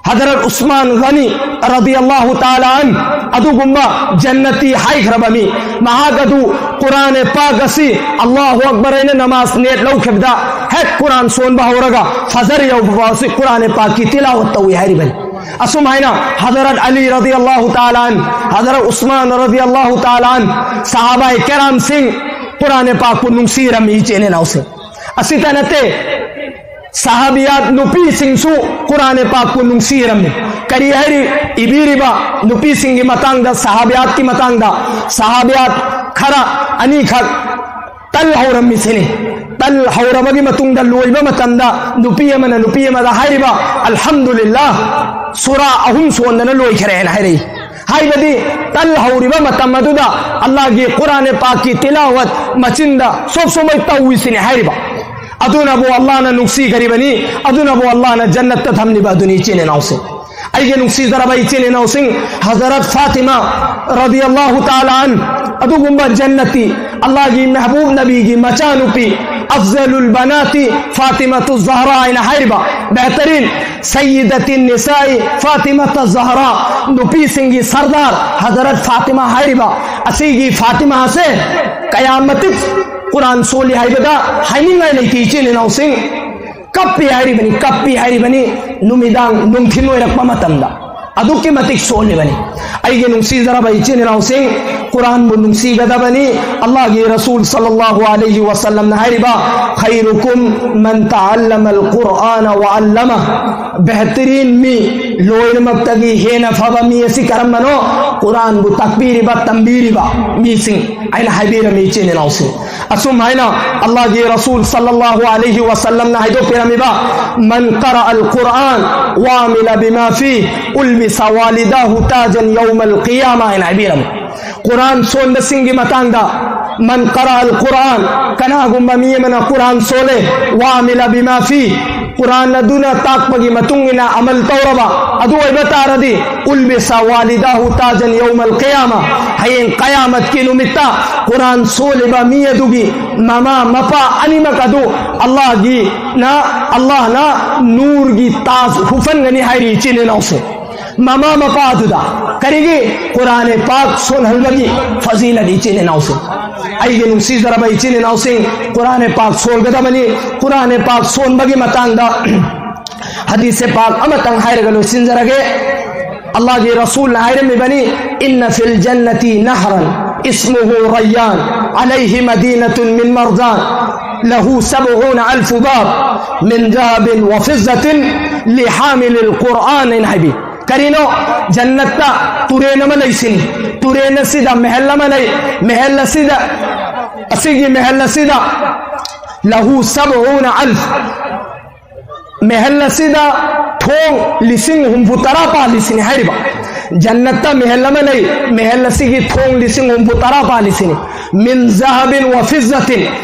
ꯍꯖꯔꯠ ꯎꯁꯃꯥꯟ ꯒꯅꯤ ꯔꯗꯤꯌꯜꯂꯥꯍꯨ ꯇꯥꯂꯥ ꯑꯟ ꯑꯗꯨꯒꯨꯝꯕ ꯖꯟꯅꯇꯤ ꯍꯥꯏꯈ꯭ꯔꯕ ꯃꯤ, ꯃꯍꯥꯛ ꯑꯗꯨ ꯀꯨꯔꯥꯟ ꯄꯥꯛ ꯑꯁꯤ ꯑꯜꯂꯥꯍꯨ ꯑꯛꯕꯔ ꯍꯥꯏꯅ ꯅꯃꯥꯖ ꯅꯦꯠ ꯂꯧꯈꯤꯕꯗ ꯍꯦꯛ ꯀꯨꯔꯥꯟ ꯁꯣꯟꯕ ꯍꯧꯔꯒ ꯐꯖꯔ ꯌꯧꯕ ꯐꯥꯎ ꯑꯁꯤ ꯀꯨꯔꯥꯟ ꯄꯥꯛꯀꯤ ꯇꯤꯂꯥꯋꯠ ꯇꯧꯏ ꯍꯥꯏꯔꯤꯕꯅꯤ꯫ ꯑꯁꯨꯝ ꯍꯥꯏꯅ ꯍꯖꯔꯠ ꯑꯂꯤ ꯔꯗꯤꯌꯜꯂꯥꯍꯨ ꯇꯥꯂꯥ ꯑꯟ, ꯍꯖꯔꯠ ꯎꯁꯃꯥꯟ ꯔꯗꯤꯌꯜꯂꯥꯍꯨ ꯇꯥꯂꯥ ꯑꯟ, ꯁꯍꯥꯕꯥꯏ ꯀꯦꯔꯥꯝꯁꯤꯡ ꯀꯨꯔꯥꯟ ꯄꯥꯛꯄꯨ ꯅꯨꯡꯁꯤꯔꯝꯃꯤ, ꯏꯆꯤꯟ ꯏꯅꯥꯎꯁꯤꯡ꯫ ꯑꯁꯤꯇ ꯅꯠꯇꯦ, ꯁꯍꯥꯕꯤꯌꯥꯠ ꯅꯨꯄꯤꯁꯤꯡꯁꯨ ꯀꯨꯔꯥꯅꯦ ꯄꯥꯛꯄꯨ ꯅꯨꯡꯁꯤꯔꯝꯃꯤ꯫ ꯀꯔꯤ ꯍꯥꯏꯔꯤ? ꯏꯕꯤꯔꯤꯕ ꯅꯨꯄꯤꯁꯤꯡꯒꯤ ꯃꯇꯥꯡꯗ, ꯁꯍꯥꯕꯤꯌꯥꯠꯀꯤ ꯃꯇꯥꯡꯗ, ꯁꯍꯥꯕꯤꯌꯥꯠ ꯈꯔ ꯑꯅꯤꯈꯛ ꯇꯜ ꯍꯧꯔꯝꯃꯤꯁꯤꯅꯤ꯫ ꯇꯜ ꯍꯧꯔꯕꯒꯤ ꯃꯇꯨꯡꯗ ꯂꯣꯏꯕ ꯃꯇꯝꯗ ꯅꯨꯄꯤ ꯑꯃꯅ ꯅꯨꯄꯤ ꯑꯃꯗ ꯍꯥꯏꯔꯤꯕ "ꯑꯜꯍꯝꯗꯨꯂꯤꯜꯂꯥꯍ" ꯁꯨꯔꯥ ꯑꯍꯨꯝ ꯁꯣꯟꯗꯅ ꯂꯣꯏꯈ꯭ꯔꯦꯅ ꯍꯥꯏꯔꯛꯏ꯫ ꯍꯥꯏꯕꯗꯤ ꯇꯜ ꯍꯧꯔꯤꯕ ꯃꯇꯝ ꯑꯗꯨꯗ ꯑꯜꯂꯥꯍꯒꯤ ꯀꯨꯔꯥꯅꯦ ꯄꯥꯛꯀꯤ ꯇꯤꯂꯥꯋꯠ ꯃꯆꯤꯟꯗ ꯁꯣꯞ ꯁꯣꯃꯩ ꯇꯧꯏꯁꯤꯅꯤ ꯍꯥꯏꯔꯤꯕ꯫ ꯑꯗꯨꯅꯕꯨ ꯑꯜꯂꯥꯍꯅ ꯅꯨꯡꯁꯤꯈ꯭ꯔꯤꯕꯅꯤ, ꯑꯗꯨꯅꯕꯨ ꯑꯜꯂꯥꯍꯅ ꯖꯟꯅꯠꯇ ꯊꯝꯂꯤꯕ ꯑꯗꯨꯅꯤ, ꯏꯆꯤꯟ ꯏꯅꯥꯎꯁꯤꯡ꯫ ꯑꯩꯒꯤ ꯅꯨꯡꯁꯤꯖꯔꯕ ꯏꯆꯤꯟ ꯏꯅꯥꯎꯁꯤꯡ, ꯍꯖꯔꯠ ꯐꯥꯇꯤꯃꯥ ꯔꯗꯤꯌꯜꯂꯥꯍꯨ ꯇꯥꯂꯥ ꯑꯟ ꯑꯗꯨꯒꯨꯝꯕ ꯖꯟꯅꯇꯤ, ꯑꯜꯂꯥꯍꯒꯤ ꯃꯦꯍꯕꯨꯕ ꯅꯕꯤꯒꯤ ꯃꯆꯥꯅꯨꯄꯤ, ꯑꯐꯖꯂꯨꯜ ꯕꯅꯥꯇꯤ ꯐꯥꯇꯤꯃꯥꯇꯨ ꯖꯍꯔꯥ ꯍꯥꯏꯅ ꯍꯥꯏꯔꯤꯕ ꯕꯦꯍꯇꯔꯤꯟ ꯁꯌꯤꯗꯇꯤꯟ ꯅꯤꯁꯥꯏ ꯐꯥꯇꯤꯃꯥꯇ ꯖꯍꯔꯥ, ꯅꯨꯄꯤꯁꯤꯡꯒꯤ ꯁꯔꯗꯥꯔ ꯍꯖꯔꯠ ꯐꯥꯇꯤꯃꯥ ꯍꯥꯏꯔꯤꯕ ꯑꯁꯤꯒꯤ ꯐꯥꯇꯤꯃꯥꯁꯦ ꯀꯌꯥ ꯃꯇꯤꯛ ꯀꯨꯔꯥꯟ ꯁꯣꯜꯂꯤ ꯍꯥꯏꯕꯗ ꯍꯥꯏꯅꯤꯡꯉꯥꯏ ꯂꯩꯇꯦ, ꯏꯆꯤꯟ ꯏꯅꯥꯎꯁꯤꯡ꯫ ꯀꯞꯄꯤ ꯍꯥꯏꯔꯤꯕꯅꯤ, ꯀꯞꯄꯤ ꯍꯥꯏꯔꯤꯕꯅꯤ꯫ ꯅꯨꯃꯤꯗꯥꯡ ꯅꯨꯡꯊꯤꯜ ꯑꯣꯏꯔꯛꯄ ꯃꯇꯝꯗ ꯑꯗꯨꯛꯀꯤ ꯃꯇꯤꯛ ꯁꯣꯜꯂꯤꯕꯅꯤ꯫ ꯑꯩꯒꯤ ꯅꯨꯡꯁꯤꯖꯔꯕ ꯏꯆꯤꯟ ꯏꯅꯥꯎꯁꯤꯡ, ꯀꯨꯔꯥꯟꯕꯨ ꯅꯨꯡꯁꯤꯒꯗꯕꯅꯤ꯫ ꯑꯜꯂꯥꯍꯒꯤ ꯔꯁꯨꯜ ꯁꯜꯂꯜꯂꯥꯍꯨ ꯑꯂꯩꯍꯤ ꯋꯁꯜꯂꯝꯅ ꯍꯥꯏꯔꯤꯕ, "ꯈꯩꯔꯨꯀꯨꯝ ꯃꯟ ꯇꯑꯜꯂꯃꯜ ꯀꯨꯔꯥꯅ ꯋ ꯑꯜꯂꯃ", ꯕꯦꯍꯇꯔꯤꯟ ꯃꯤ, ꯂꯣꯏꯅꯃꯛꯇꯒꯤ ꯍꯦꯟꯅ ꯐꯕ ꯃꯤ ꯑꯁꯤ ꯀꯔꯝꯕꯅꯣ? ꯀꯨꯔꯥꯟꯕꯨ ꯇꯥꯛꯄꯤꯔꯤꯕ, ꯇꯝꯕꯤꯔꯤꯕ ꯃꯤꯁꯤꯡ ꯍꯥꯏꯅ ꯍꯥꯏꯕꯤꯔꯝꯃꯤ, ꯏꯆꯤꯟ ꯏꯅꯥꯎꯁꯤꯡ꯫ ꯑꯁꯨꯝ ꯍꯥꯏꯅ ꯑꯜꯂꯥꯍꯒꯤ ꯔꯁꯨꯜ ꯁꯜꯂꯜꯂꯥꯍꯨ ꯑꯂꯩꯍꯤ ꯋꯁꯜꯂꯝꯅ ꯍꯥꯏꯗꯣꯛꯄꯤꯔꯝꯃꯤꯕ, "ꯃꯟ ꯀꯔꯥ ꯑꯜ ꯀꯨꯔꯥꯟ ꯋ ꯑꯃꯤꯂ ꯕꯤꯃꯥ ꯐꯤ ꯎꯜꯕꯤꯁ ꯋꯥꯂꯤꯗꯥꯍꯨ ꯇꯥꯖꯟ ꯌꯧꯃꯜ ꯀꯤꯌꯥꯃꯥ" ꯍꯥꯏꯅ ꯍꯥꯏꯕꯤꯔꯝꯃꯤ꯫ ꯀꯨꯔꯥꯟ ꯁꯣꯟꯕꯁꯤꯡꯒꯤ ꯃꯇꯥꯡꯗ, "ꯃꯟ ꯀꯔꯥ ꯑꯜ ꯀꯨꯔꯥꯟ", ꯀꯅꯥꯒꯨꯝꯕ ꯃꯤ ꯑꯃꯅ ꯀꯨꯔꯥꯟ ꯁꯣꯜꯂꯦ, "ꯋ ꯑꯃꯤꯂ ꯕꯤꯃꯥ ꯐꯤ", ꯀꯨꯔꯥꯟ ꯑꯗꯨꯅ ꯇꯥꯛꯄꯒꯤ ꯃꯇꯨꯡ ꯏꯟꯅ ꯑꯃꯜ ꯇꯧꯔꯕ ꯑꯗꯨ ꯑꯣꯏꯕ ꯇꯥꯔꯗꯤ, "ꯎꯜꯕꯤꯁ ꯋꯥꯂꯤꯗꯥꯍꯨ ꯇꯥꯖꯟ ꯌꯧꯃꯜ ꯀꯤꯌꯥꯃꯥ", ꯍꯌꯦꯡ ꯀꯌꯥꯃꯠꯀꯤ ꯅꯨꯃꯤꯠꯇ ꯀꯨꯔꯥꯟ ꯁꯣꯜꯂꯤꯕ ꯃꯤ ꯑꯗꯨꯒꯤ ꯃꯃꯥ ꯃꯄꯥ ꯑꯅꯤꯃꯛ ꯑꯗꯨ ꯑꯜꯂꯥꯍꯒꯤ ꯅ, ꯑꯜꯂꯥꯍꯅ ꯅꯨꯔꯒꯤ ꯇꯥꯖ ꯍꯨꯐꯟꯒꯅꯤ ꯍꯥꯏꯔꯤ, ꯏꯆꯤꯟ ꯏꯅꯥꯎꯁꯤꯡ꯫ ꯃꯃꯥ ꯃꯄꯥ ꯑꯗꯨꯗ ꯀꯔꯤꯒꯤ? ꯀꯨꯔꯥꯅꯦ ꯄꯥꯛ ꯁꯣꯜꯍꯟꯕꯒꯤ ꯐꯖꯤꯂꯠ, ꯏꯆꯤꯟ ꯏꯅꯥꯎꯁꯤꯡ꯫ ꯑꯩꯒꯤ ꯅꯨꯡꯁꯤꯖꯔꯕ ꯏꯆꯤꯟ ꯏꯅꯥꯎꯁꯤꯡ, ꯀꯨꯔꯥꯅꯦ ꯄꯥꯛ ꯁꯣꯜꯒꯗꯕꯅꯤ꯫ ꯀꯨꯔꯥꯅꯦ ꯄꯥꯛ ꯁꯣꯟꯕꯒꯤ ꯃꯇꯥꯡꯗ ꯍꯗꯤꯁꯦ ꯄꯥꯛ ꯑꯃꯇꯪ ꯍꯥꯏꯔꯒ ꯂꯣꯏꯁꯤꯟꯖꯔꯒꯦ꯫ ꯑꯜꯂꯥꯍꯒꯤ ꯔꯁꯨꯜꯅ ꯍꯥꯏꯔꯝꯃꯤꯕꯅꯤ, "ꯏꯟꯅ ꯐꯤꯜ ꯖꯟꯅꯇꯤ ꯅꯍꯔꯟ ꯏꯁꯃꯨꯍꯨ ꯔꯌꯥꯟ, ꯑꯂꯩꯍꯤ ꯃꯗꯤꯅꯇꯨꯟ ꯃꯤꯟ ꯃꯔꯖꯥꯟ", له سبعون ألف باب من ذهب وفضة لحامل القرآن ꯍꯥꯏꯅ ꯍꯥꯏꯕꯤ꯫ ꯀꯔꯤꯅꯣ? ꯖꯟꯅꯠꯇ ꯇꯨꯔꯦꯟ ꯑꯃ ꯂꯩꯁꯤꯅꯤ꯫ ꯇꯨꯔꯦꯟ ꯑꯁꯤꯗ ꯃꯍꯜ ꯑꯃ ꯂꯩ꯫ ꯃꯍꯜ ꯑꯁꯤꯗ, ꯑꯁꯤꯒꯤ ꯃꯍꯜ ꯑꯁꯤꯗ له سبعون ألف, ꯃꯍꯜ ꯑꯁꯤꯗ ꯊꯣꯡ ꯂꯤꯁꯤꯡ ꯍꯨꯝꯐꯨ ꯇꯔꯥ ꯄꯥꯜꯂꯤꯁꯤꯅꯤ ꯍꯥꯏꯔꯤꯕ꯫ ꯖꯟꯅꯠꯇ ꯃꯍꯜ ꯑꯃ ꯂꯩ, ꯃꯍꯜ ꯑꯁꯤꯒꯤ ꯊꯣꯡ ꯂꯤꯁꯤꯡ ꯍꯨꯝꯐꯨ ꯇꯔꯥ ꯄꯥꯜꯂꯤꯁꯤꯅꯤ꯫ من ذهب وفضة,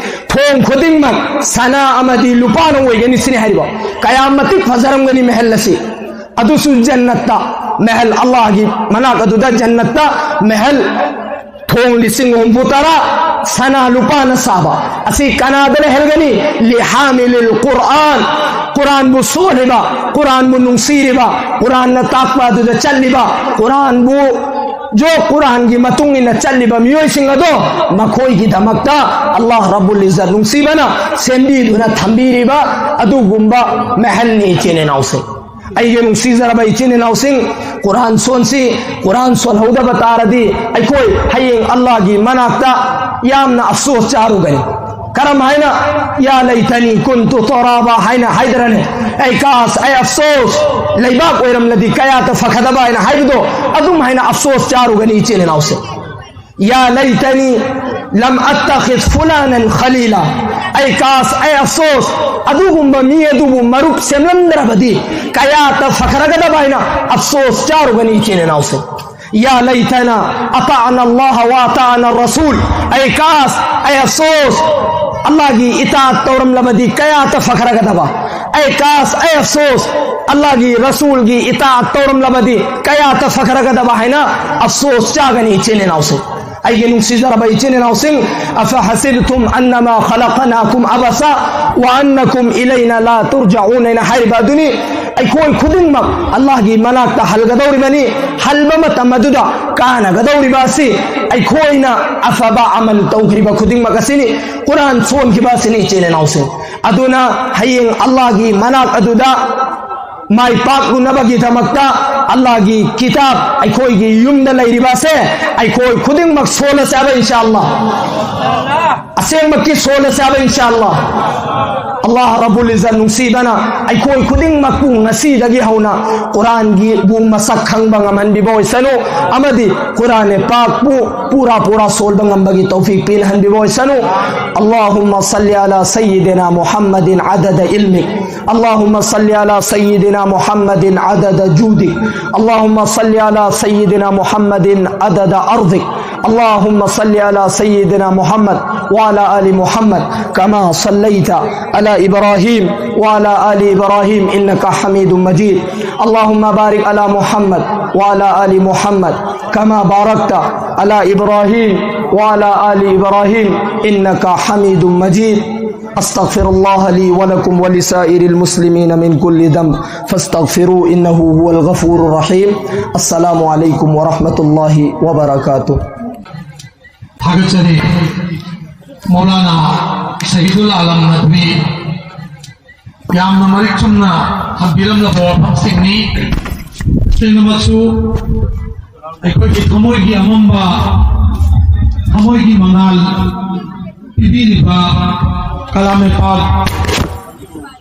ꯊꯣꯡ ꯈꯨꯗꯤꯡꯃꯛ ꯁꯅꯥ ꯑꯃꯗꯤ ꯂꯨꯄꯥꯅ ꯑꯣꯏꯒꯅꯤ ꯁꯤꯅꯤ ꯍꯥꯏꯔꯤꯕ꯫ ꯀꯌꯥꯝ ꯃꯇꯤꯛ ꯐꯖꯔꯝꯒꯅꯤ ꯃꯍꯜ ꯑꯁꯤ꯫ ꯑꯗꯨꯁꯨ ꯖꯟꯅꯠꯇ, ꯃꯍꯜ, ꯑꯜꯂꯥꯍꯒꯤ ꯃꯅꯥꯛ ꯑꯗꯨꯗ ꯖꯟꯅꯠꯇ ꯃꯍꯜ ꯊꯣꯡ ꯂꯤꯁꯤꯡ ꯍꯨꯝꯐꯨ ꯇꯔꯥ ꯁꯅꯥ ꯂꯨꯄꯥꯅ ꯁꯥꯕ꯫ ꯑꯁꯤ ꯀꯅꯥꯗ ꯂꯩꯍꯜꯒꯅꯤ? لحامل القرآن, ꯀꯨꯔꯥꯟꯕꯨ ꯁꯣꯜꯂꯤꯕ, ꯀꯨꯔꯥꯟꯕꯨ ꯅꯨꯡꯁꯤꯔꯤꯕ, ꯀꯨꯔꯥꯟꯅ ꯇꯥꯛꯄ ꯑꯗꯨꯗ ꯆꯠꯂꯤꯕ, ꯀꯨꯔꯥꯟꯕꯨ ꯖꯣ ꯀꯨꯔꯥꯟꯒꯤ ꯃꯇꯨꯡ ꯏꯟꯅ ꯆꯠꯂꯤꯕ ꯃꯤꯑꯣꯏꯁꯤꯡ ꯑꯗꯣ ꯃꯈꯣꯏꯒꯤꯗꯃꯛꯇ ꯑꯜꯂꯥꯍ ꯔꯕꯨꯜ ꯏꯖꯠ ꯅꯨꯡꯁꯤꯕꯅ ꯁꯦꯝꯕꯤꯗꯨꯅ ꯊꯝꯕꯤꯔꯤꯕ ꯑꯗꯨꯒꯨꯝꯕ ꯃꯍꯜꯅꯤ, ꯏꯆꯤꯟ ꯏꯅꯥꯎꯁꯤꯡ꯫ ꯑꯩꯒꯤ ꯅꯨꯡꯁꯤꯖꯔꯕ ꯏꯆꯤꯟ ꯏꯅꯥꯎꯁꯤꯡ, ꯀꯨꯔꯥꯟ ꯁꯣꯟꯁꯤ꯫ ꯀꯨꯔꯥꯟ ꯁꯣꯜꯍꯧꯗꯕ ꯇꯥꯔꯗꯤ ꯑꯩꯈꯣꯏ ꯍꯌꯦꯡ ꯑꯜꯂꯥꯍꯒꯤ ꯃꯅꯥꯛꯇ ꯌꯥꯝꯅ ꯑꯐꯁꯣꯁ ꯆꯥꯔꯨꯒꯅꯤ꯫ ꯀꯔꯝ ꯍꯥꯏꯅ? يا ليتني كنت ترابا ꯍꯥꯏꯅ ꯍꯥꯏꯗ꯭ꯔꯅꯦ? ꯑꯩ ꯀꯥꯁ, ꯑꯩ ꯑꯐꯁꯣꯁ, ꯂꯩꯕꯥꯛ ꯑꯣꯏꯔꯝꯂꯗꯤ ꯀꯌꯥꯗ ꯐꯒꯗꯕ ꯍꯥꯏꯅ ꯍꯥꯏꯕꯗꯣ, ꯑꯗꯨꯝ ꯍꯥꯏꯅ ꯑꯐꯁꯣꯁ ꯆꯥꯔꯨꯒꯅꯤ ꯏꯆꯤꯟ ꯏꯅꯥꯎꯁꯦ꯫ يا ليتني لم أتخذ فلانا خليلا, ꯑꯩ ꯀꯥꯁ, ꯑꯩ ꯑꯐꯁꯣꯁ, ꯑꯗꯨꯒꯨꯝꯕ ꯃꯤ ꯑꯗꯨꯕꯨ ꯃꯔꯨꯞ ꯁꯦꯝꯂꯝꯗ꯭ꯔꯕꯗꯤ ꯀꯌꯥꯗ ꯐꯈ꯭ꯔꯒꯗꯕ ꯍꯥꯏꯅ ꯑꯐꯁꯣꯁ ꯆꯥꯔꯨꯒꯅꯤ ꯏꯆꯤꯟ ꯏꯅꯥꯎꯁꯦ꯫ يا ليتنا أطعنا الله وأطعنا الرسول, ꯑꯩ ꯀꯥꯁ, ꯑꯩ ꯑꯐꯁꯣꯁ, ꯑꯜꯂꯥꯍꯒꯤ ꯏꯇꯥꯠ ꯇꯧꯔꯝꯂꯕꯗꯤ ꯀꯌꯥꯗ ꯐꯈ꯭ꯔꯒꯗꯕ꯫ ꯑꯩ ꯀꯥꯁ, ꯑꯩ ꯑꯐꯁꯣꯁ, ꯑꯜꯂꯥꯍꯒꯤ ꯔꯁꯨꯜꯒꯤ ꯏꯇꯥꯠ ꯇꯧꯔꯝꯂꯕꯗꯤ ꯀꯌꯥꯗ ꯐꯈ꯭ꯔꯒꯗꯕ ꯍꯥꯏꯅ ꯑꯐꯁꯣꯁ ꯆꯥꯒꯅꯤ ꯏꯆꯤꯟ ꯏꯅꯥꯎꯁꯤꯡ꯫ ꯑꯩꯒꯤ ꯅꯨꯡꯁꯤꯖꯔꯕ ꯏꯆꯤꯟ ꯏꯅꯥꯎꯁꯤꯡ, أفحسبتم أنما خلقناكم عبثا وأنكم إلينا لا ترجعون ꯍꯥꯏꯅ ꯍꯥꯏꯔꯤꯕ ꯑꯗꯨꯅꯤ꯫ ꯑꯩꯈꯣꯏ ꯈꯨꯗꯤꯡꯃꯛ ꯑꯜꯂꯥꯍꯒꯤ ꯃꯅꯥꯛꯇ ꯍꯜꯒꯗꯧꯔꯤꯕꯅꯤ꯫ ꯍꯜꯕ ꯃꯇꯝ ꯑꯗꯨꯗ ꯀꯥꯟꯅꯒꯗꯧꯔꯤꯕ ꯑꯁꯤ ꯑꯩꯈꯣꯏꯅ ꯑꯐꯕ ꯑꯃꯜ ꯇꯧꯈ꯭ꯔꯤꯕ ꯈꯨꯗꯤꯡꯃꯛ ꯑꯁꯤꯅꯤ꯫ ꯀꯨꯔꯥꯟ ꯁꯣꯟꯈꯤꯕ ꯑꯁꯤꯅꯤ ꯏꯆꯤꯟ ꯏꯅꯥꯎꯁꯤꯡ꯫ ꯑꯗꯨꯅ ꯍꯌꯦꯡ ꯑꯜꯂꯥꯍꯒꯤ ꯃꯅꯥꯛ ꯑꯗꯨꯗ ꯃꯥꯏ ꯄꯥꯛꯂꯨꯅꯕꯒꯤꯗꯃꯛꯇ ꯑꯜꯂꯥꯍꯒꯤ ꯀꯤꯇꯥꯕ ꯑꯩꯈꯣꯏꯒꯤ ꯌꯨꯝꯗ ꯂꯩꯔꯤꯕ ꯑꯁꯦ ꯑꯩꯈꯣꯏ ꯈꯨꯗꯤꯡꯃꯛ ꯁꯣꯜꯂꯁꯦ ꯍꯥꯏꯕ, ꯏꯟꯁꯥ ꯑꯜꯂꯥꯍ꯫ ꯑꯁꯦꯡꯕꯀꯤ ꯁꯣꯜꯂꯁꯦ ꯍꯥꯏꯕ, ꯏꯟꯁꯥ ꯑꯜꯂꯥꯍ꯫ ꯑꯜꯂꯥꯍ ꯔꯕꯨꯜ ꯏꯖ꯭ꯖꯠ ꯅꯨꯡꯁꯤꯕꯅ ꯑꯩꯈꯣꯏ ꯈꯨꯗꯤꯡꯃꯛꯄꯨ ꯉꯁꯤꯗꯒꯤ ꯍꯧꯅ ꯀꯨꯔꯥꯟꯒꯤꯕꯨ ꯃꯁꯛ ꯈꯪꯕ ꯉꯝꯍꯟꯕꯤꯕ ꯑꯣꯏꯁꯅꯨ, ꯑꯃꯗꯤ ꯀꯨꯔꯥꯟ ꯄꯥꯛꯄꯨ ꯄꯨꯔꯥ ꯄꯨꯔꯥ ꯁꯣꯜꯕ ꯉꯝꯕꯒꯤ ꯇꯧꯐꯤꯛ ꯄꯤꯍꯟꯕꯤꯕ ꯑꯣꯏꯁꯅꯨ꯫ اللهم صل على سيدنا محمد عدد علمك. اللهم صل على سيدنا محمد عدد جودك. اللهم صل على سيدنا محمد عدد أرضك. اللهم صل على سيدنا محمد وعلى آل محمد كما صليت على إبراهيم وعلى آل إبراهيم إنك حميد مجيد. اللهم بارك على محمد وعلى آل محمد كما باركت على إبراهيم وعلى آل إبراهيم إنك حميد مجيد. أستغفر الله لي ولكم ولسائر المسلمين من كل ذنب فاستغفروه إنه هو الغفور الرحيم. السلام عليكم ورحمة الله وبركاته. ꯊꯥꯒꯠꯆꯔꯤ꯫ ꯃꯧꯂꯥꯅꯥ ꯁꯍꯤꯗꯨꯜ ꯑꯥꯂꯝ ꯅꯗꯋꯤ ꯌꯥꯝꯅ ꯃꯔꯤꯛ ꯆꯨꯝꯅ ꯊꯝꯕꯤꯔꯝꯂꯕ ꯋꯥꯐꯝꯁꯤꯡꯅꯤ꯫ ꯇꯁꯦꯡꯅꯃꯛꯁꯨ ꯑꯩꯈꯣꯏꯒꯤ ꯊꯃꯣꯏꯒꯤ ꯑꯃꯝꯕ, ꯊꯃꯣꯏꯒꯤ ꯃꯉꯥꯜ ꯄꯤꯕꯤꯔꯤꯕ ꯀꯂꯥꯝ ꯄꯥꯛ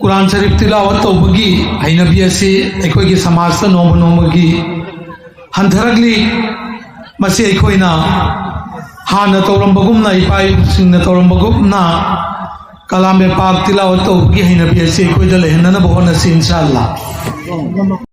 ꯀꯨꯔꯥꯟ ꯁꯔꯤꯐ ꯇꯤꯂꯥꯋꯠ ꯇꯧꯕꯒꯤ ꯍꯩꯅꯕꯤ ꯑꯁꯤ ꯑꯩꯈꯣꯏꯒꯤ ꯁꯃꯥꯖꯇ ꯅꯣꯡꯃ ꯅꯣꯡꯃꯒꯤ ꯍꯟꯊꯔꯛꯂꯤ꯫ ꯃꯁꯤ ꯑꯩꯈꯣꯏꯅ ꯍꯥꯟꯅ ꯇꯧꯔꯝꯕꯒꯨꯝꯅ, ꯏꯄꯥ ꯏꯄꯨꯁꯤꯡꯅ ꯇꯧꯔꯝꯕꯒꯨꯝꯅ ꯀꯂꯥꯝ ꯄꯥꯛ ꯇꯤꯂꯥꯋꯠ ꯇꯧꯕꯒꯤ ꯍꯩꯅꯕꯤ ꯑꯁꯤ ꯑꯩꯈꯣꯏꯗ ꯂꯩꯍꯟꯅꯅꯕ ꯍꯣꯠꯅꯁꯤ, ꯏꯟꯁꯥ ꯑꯜꯂꯥ꯫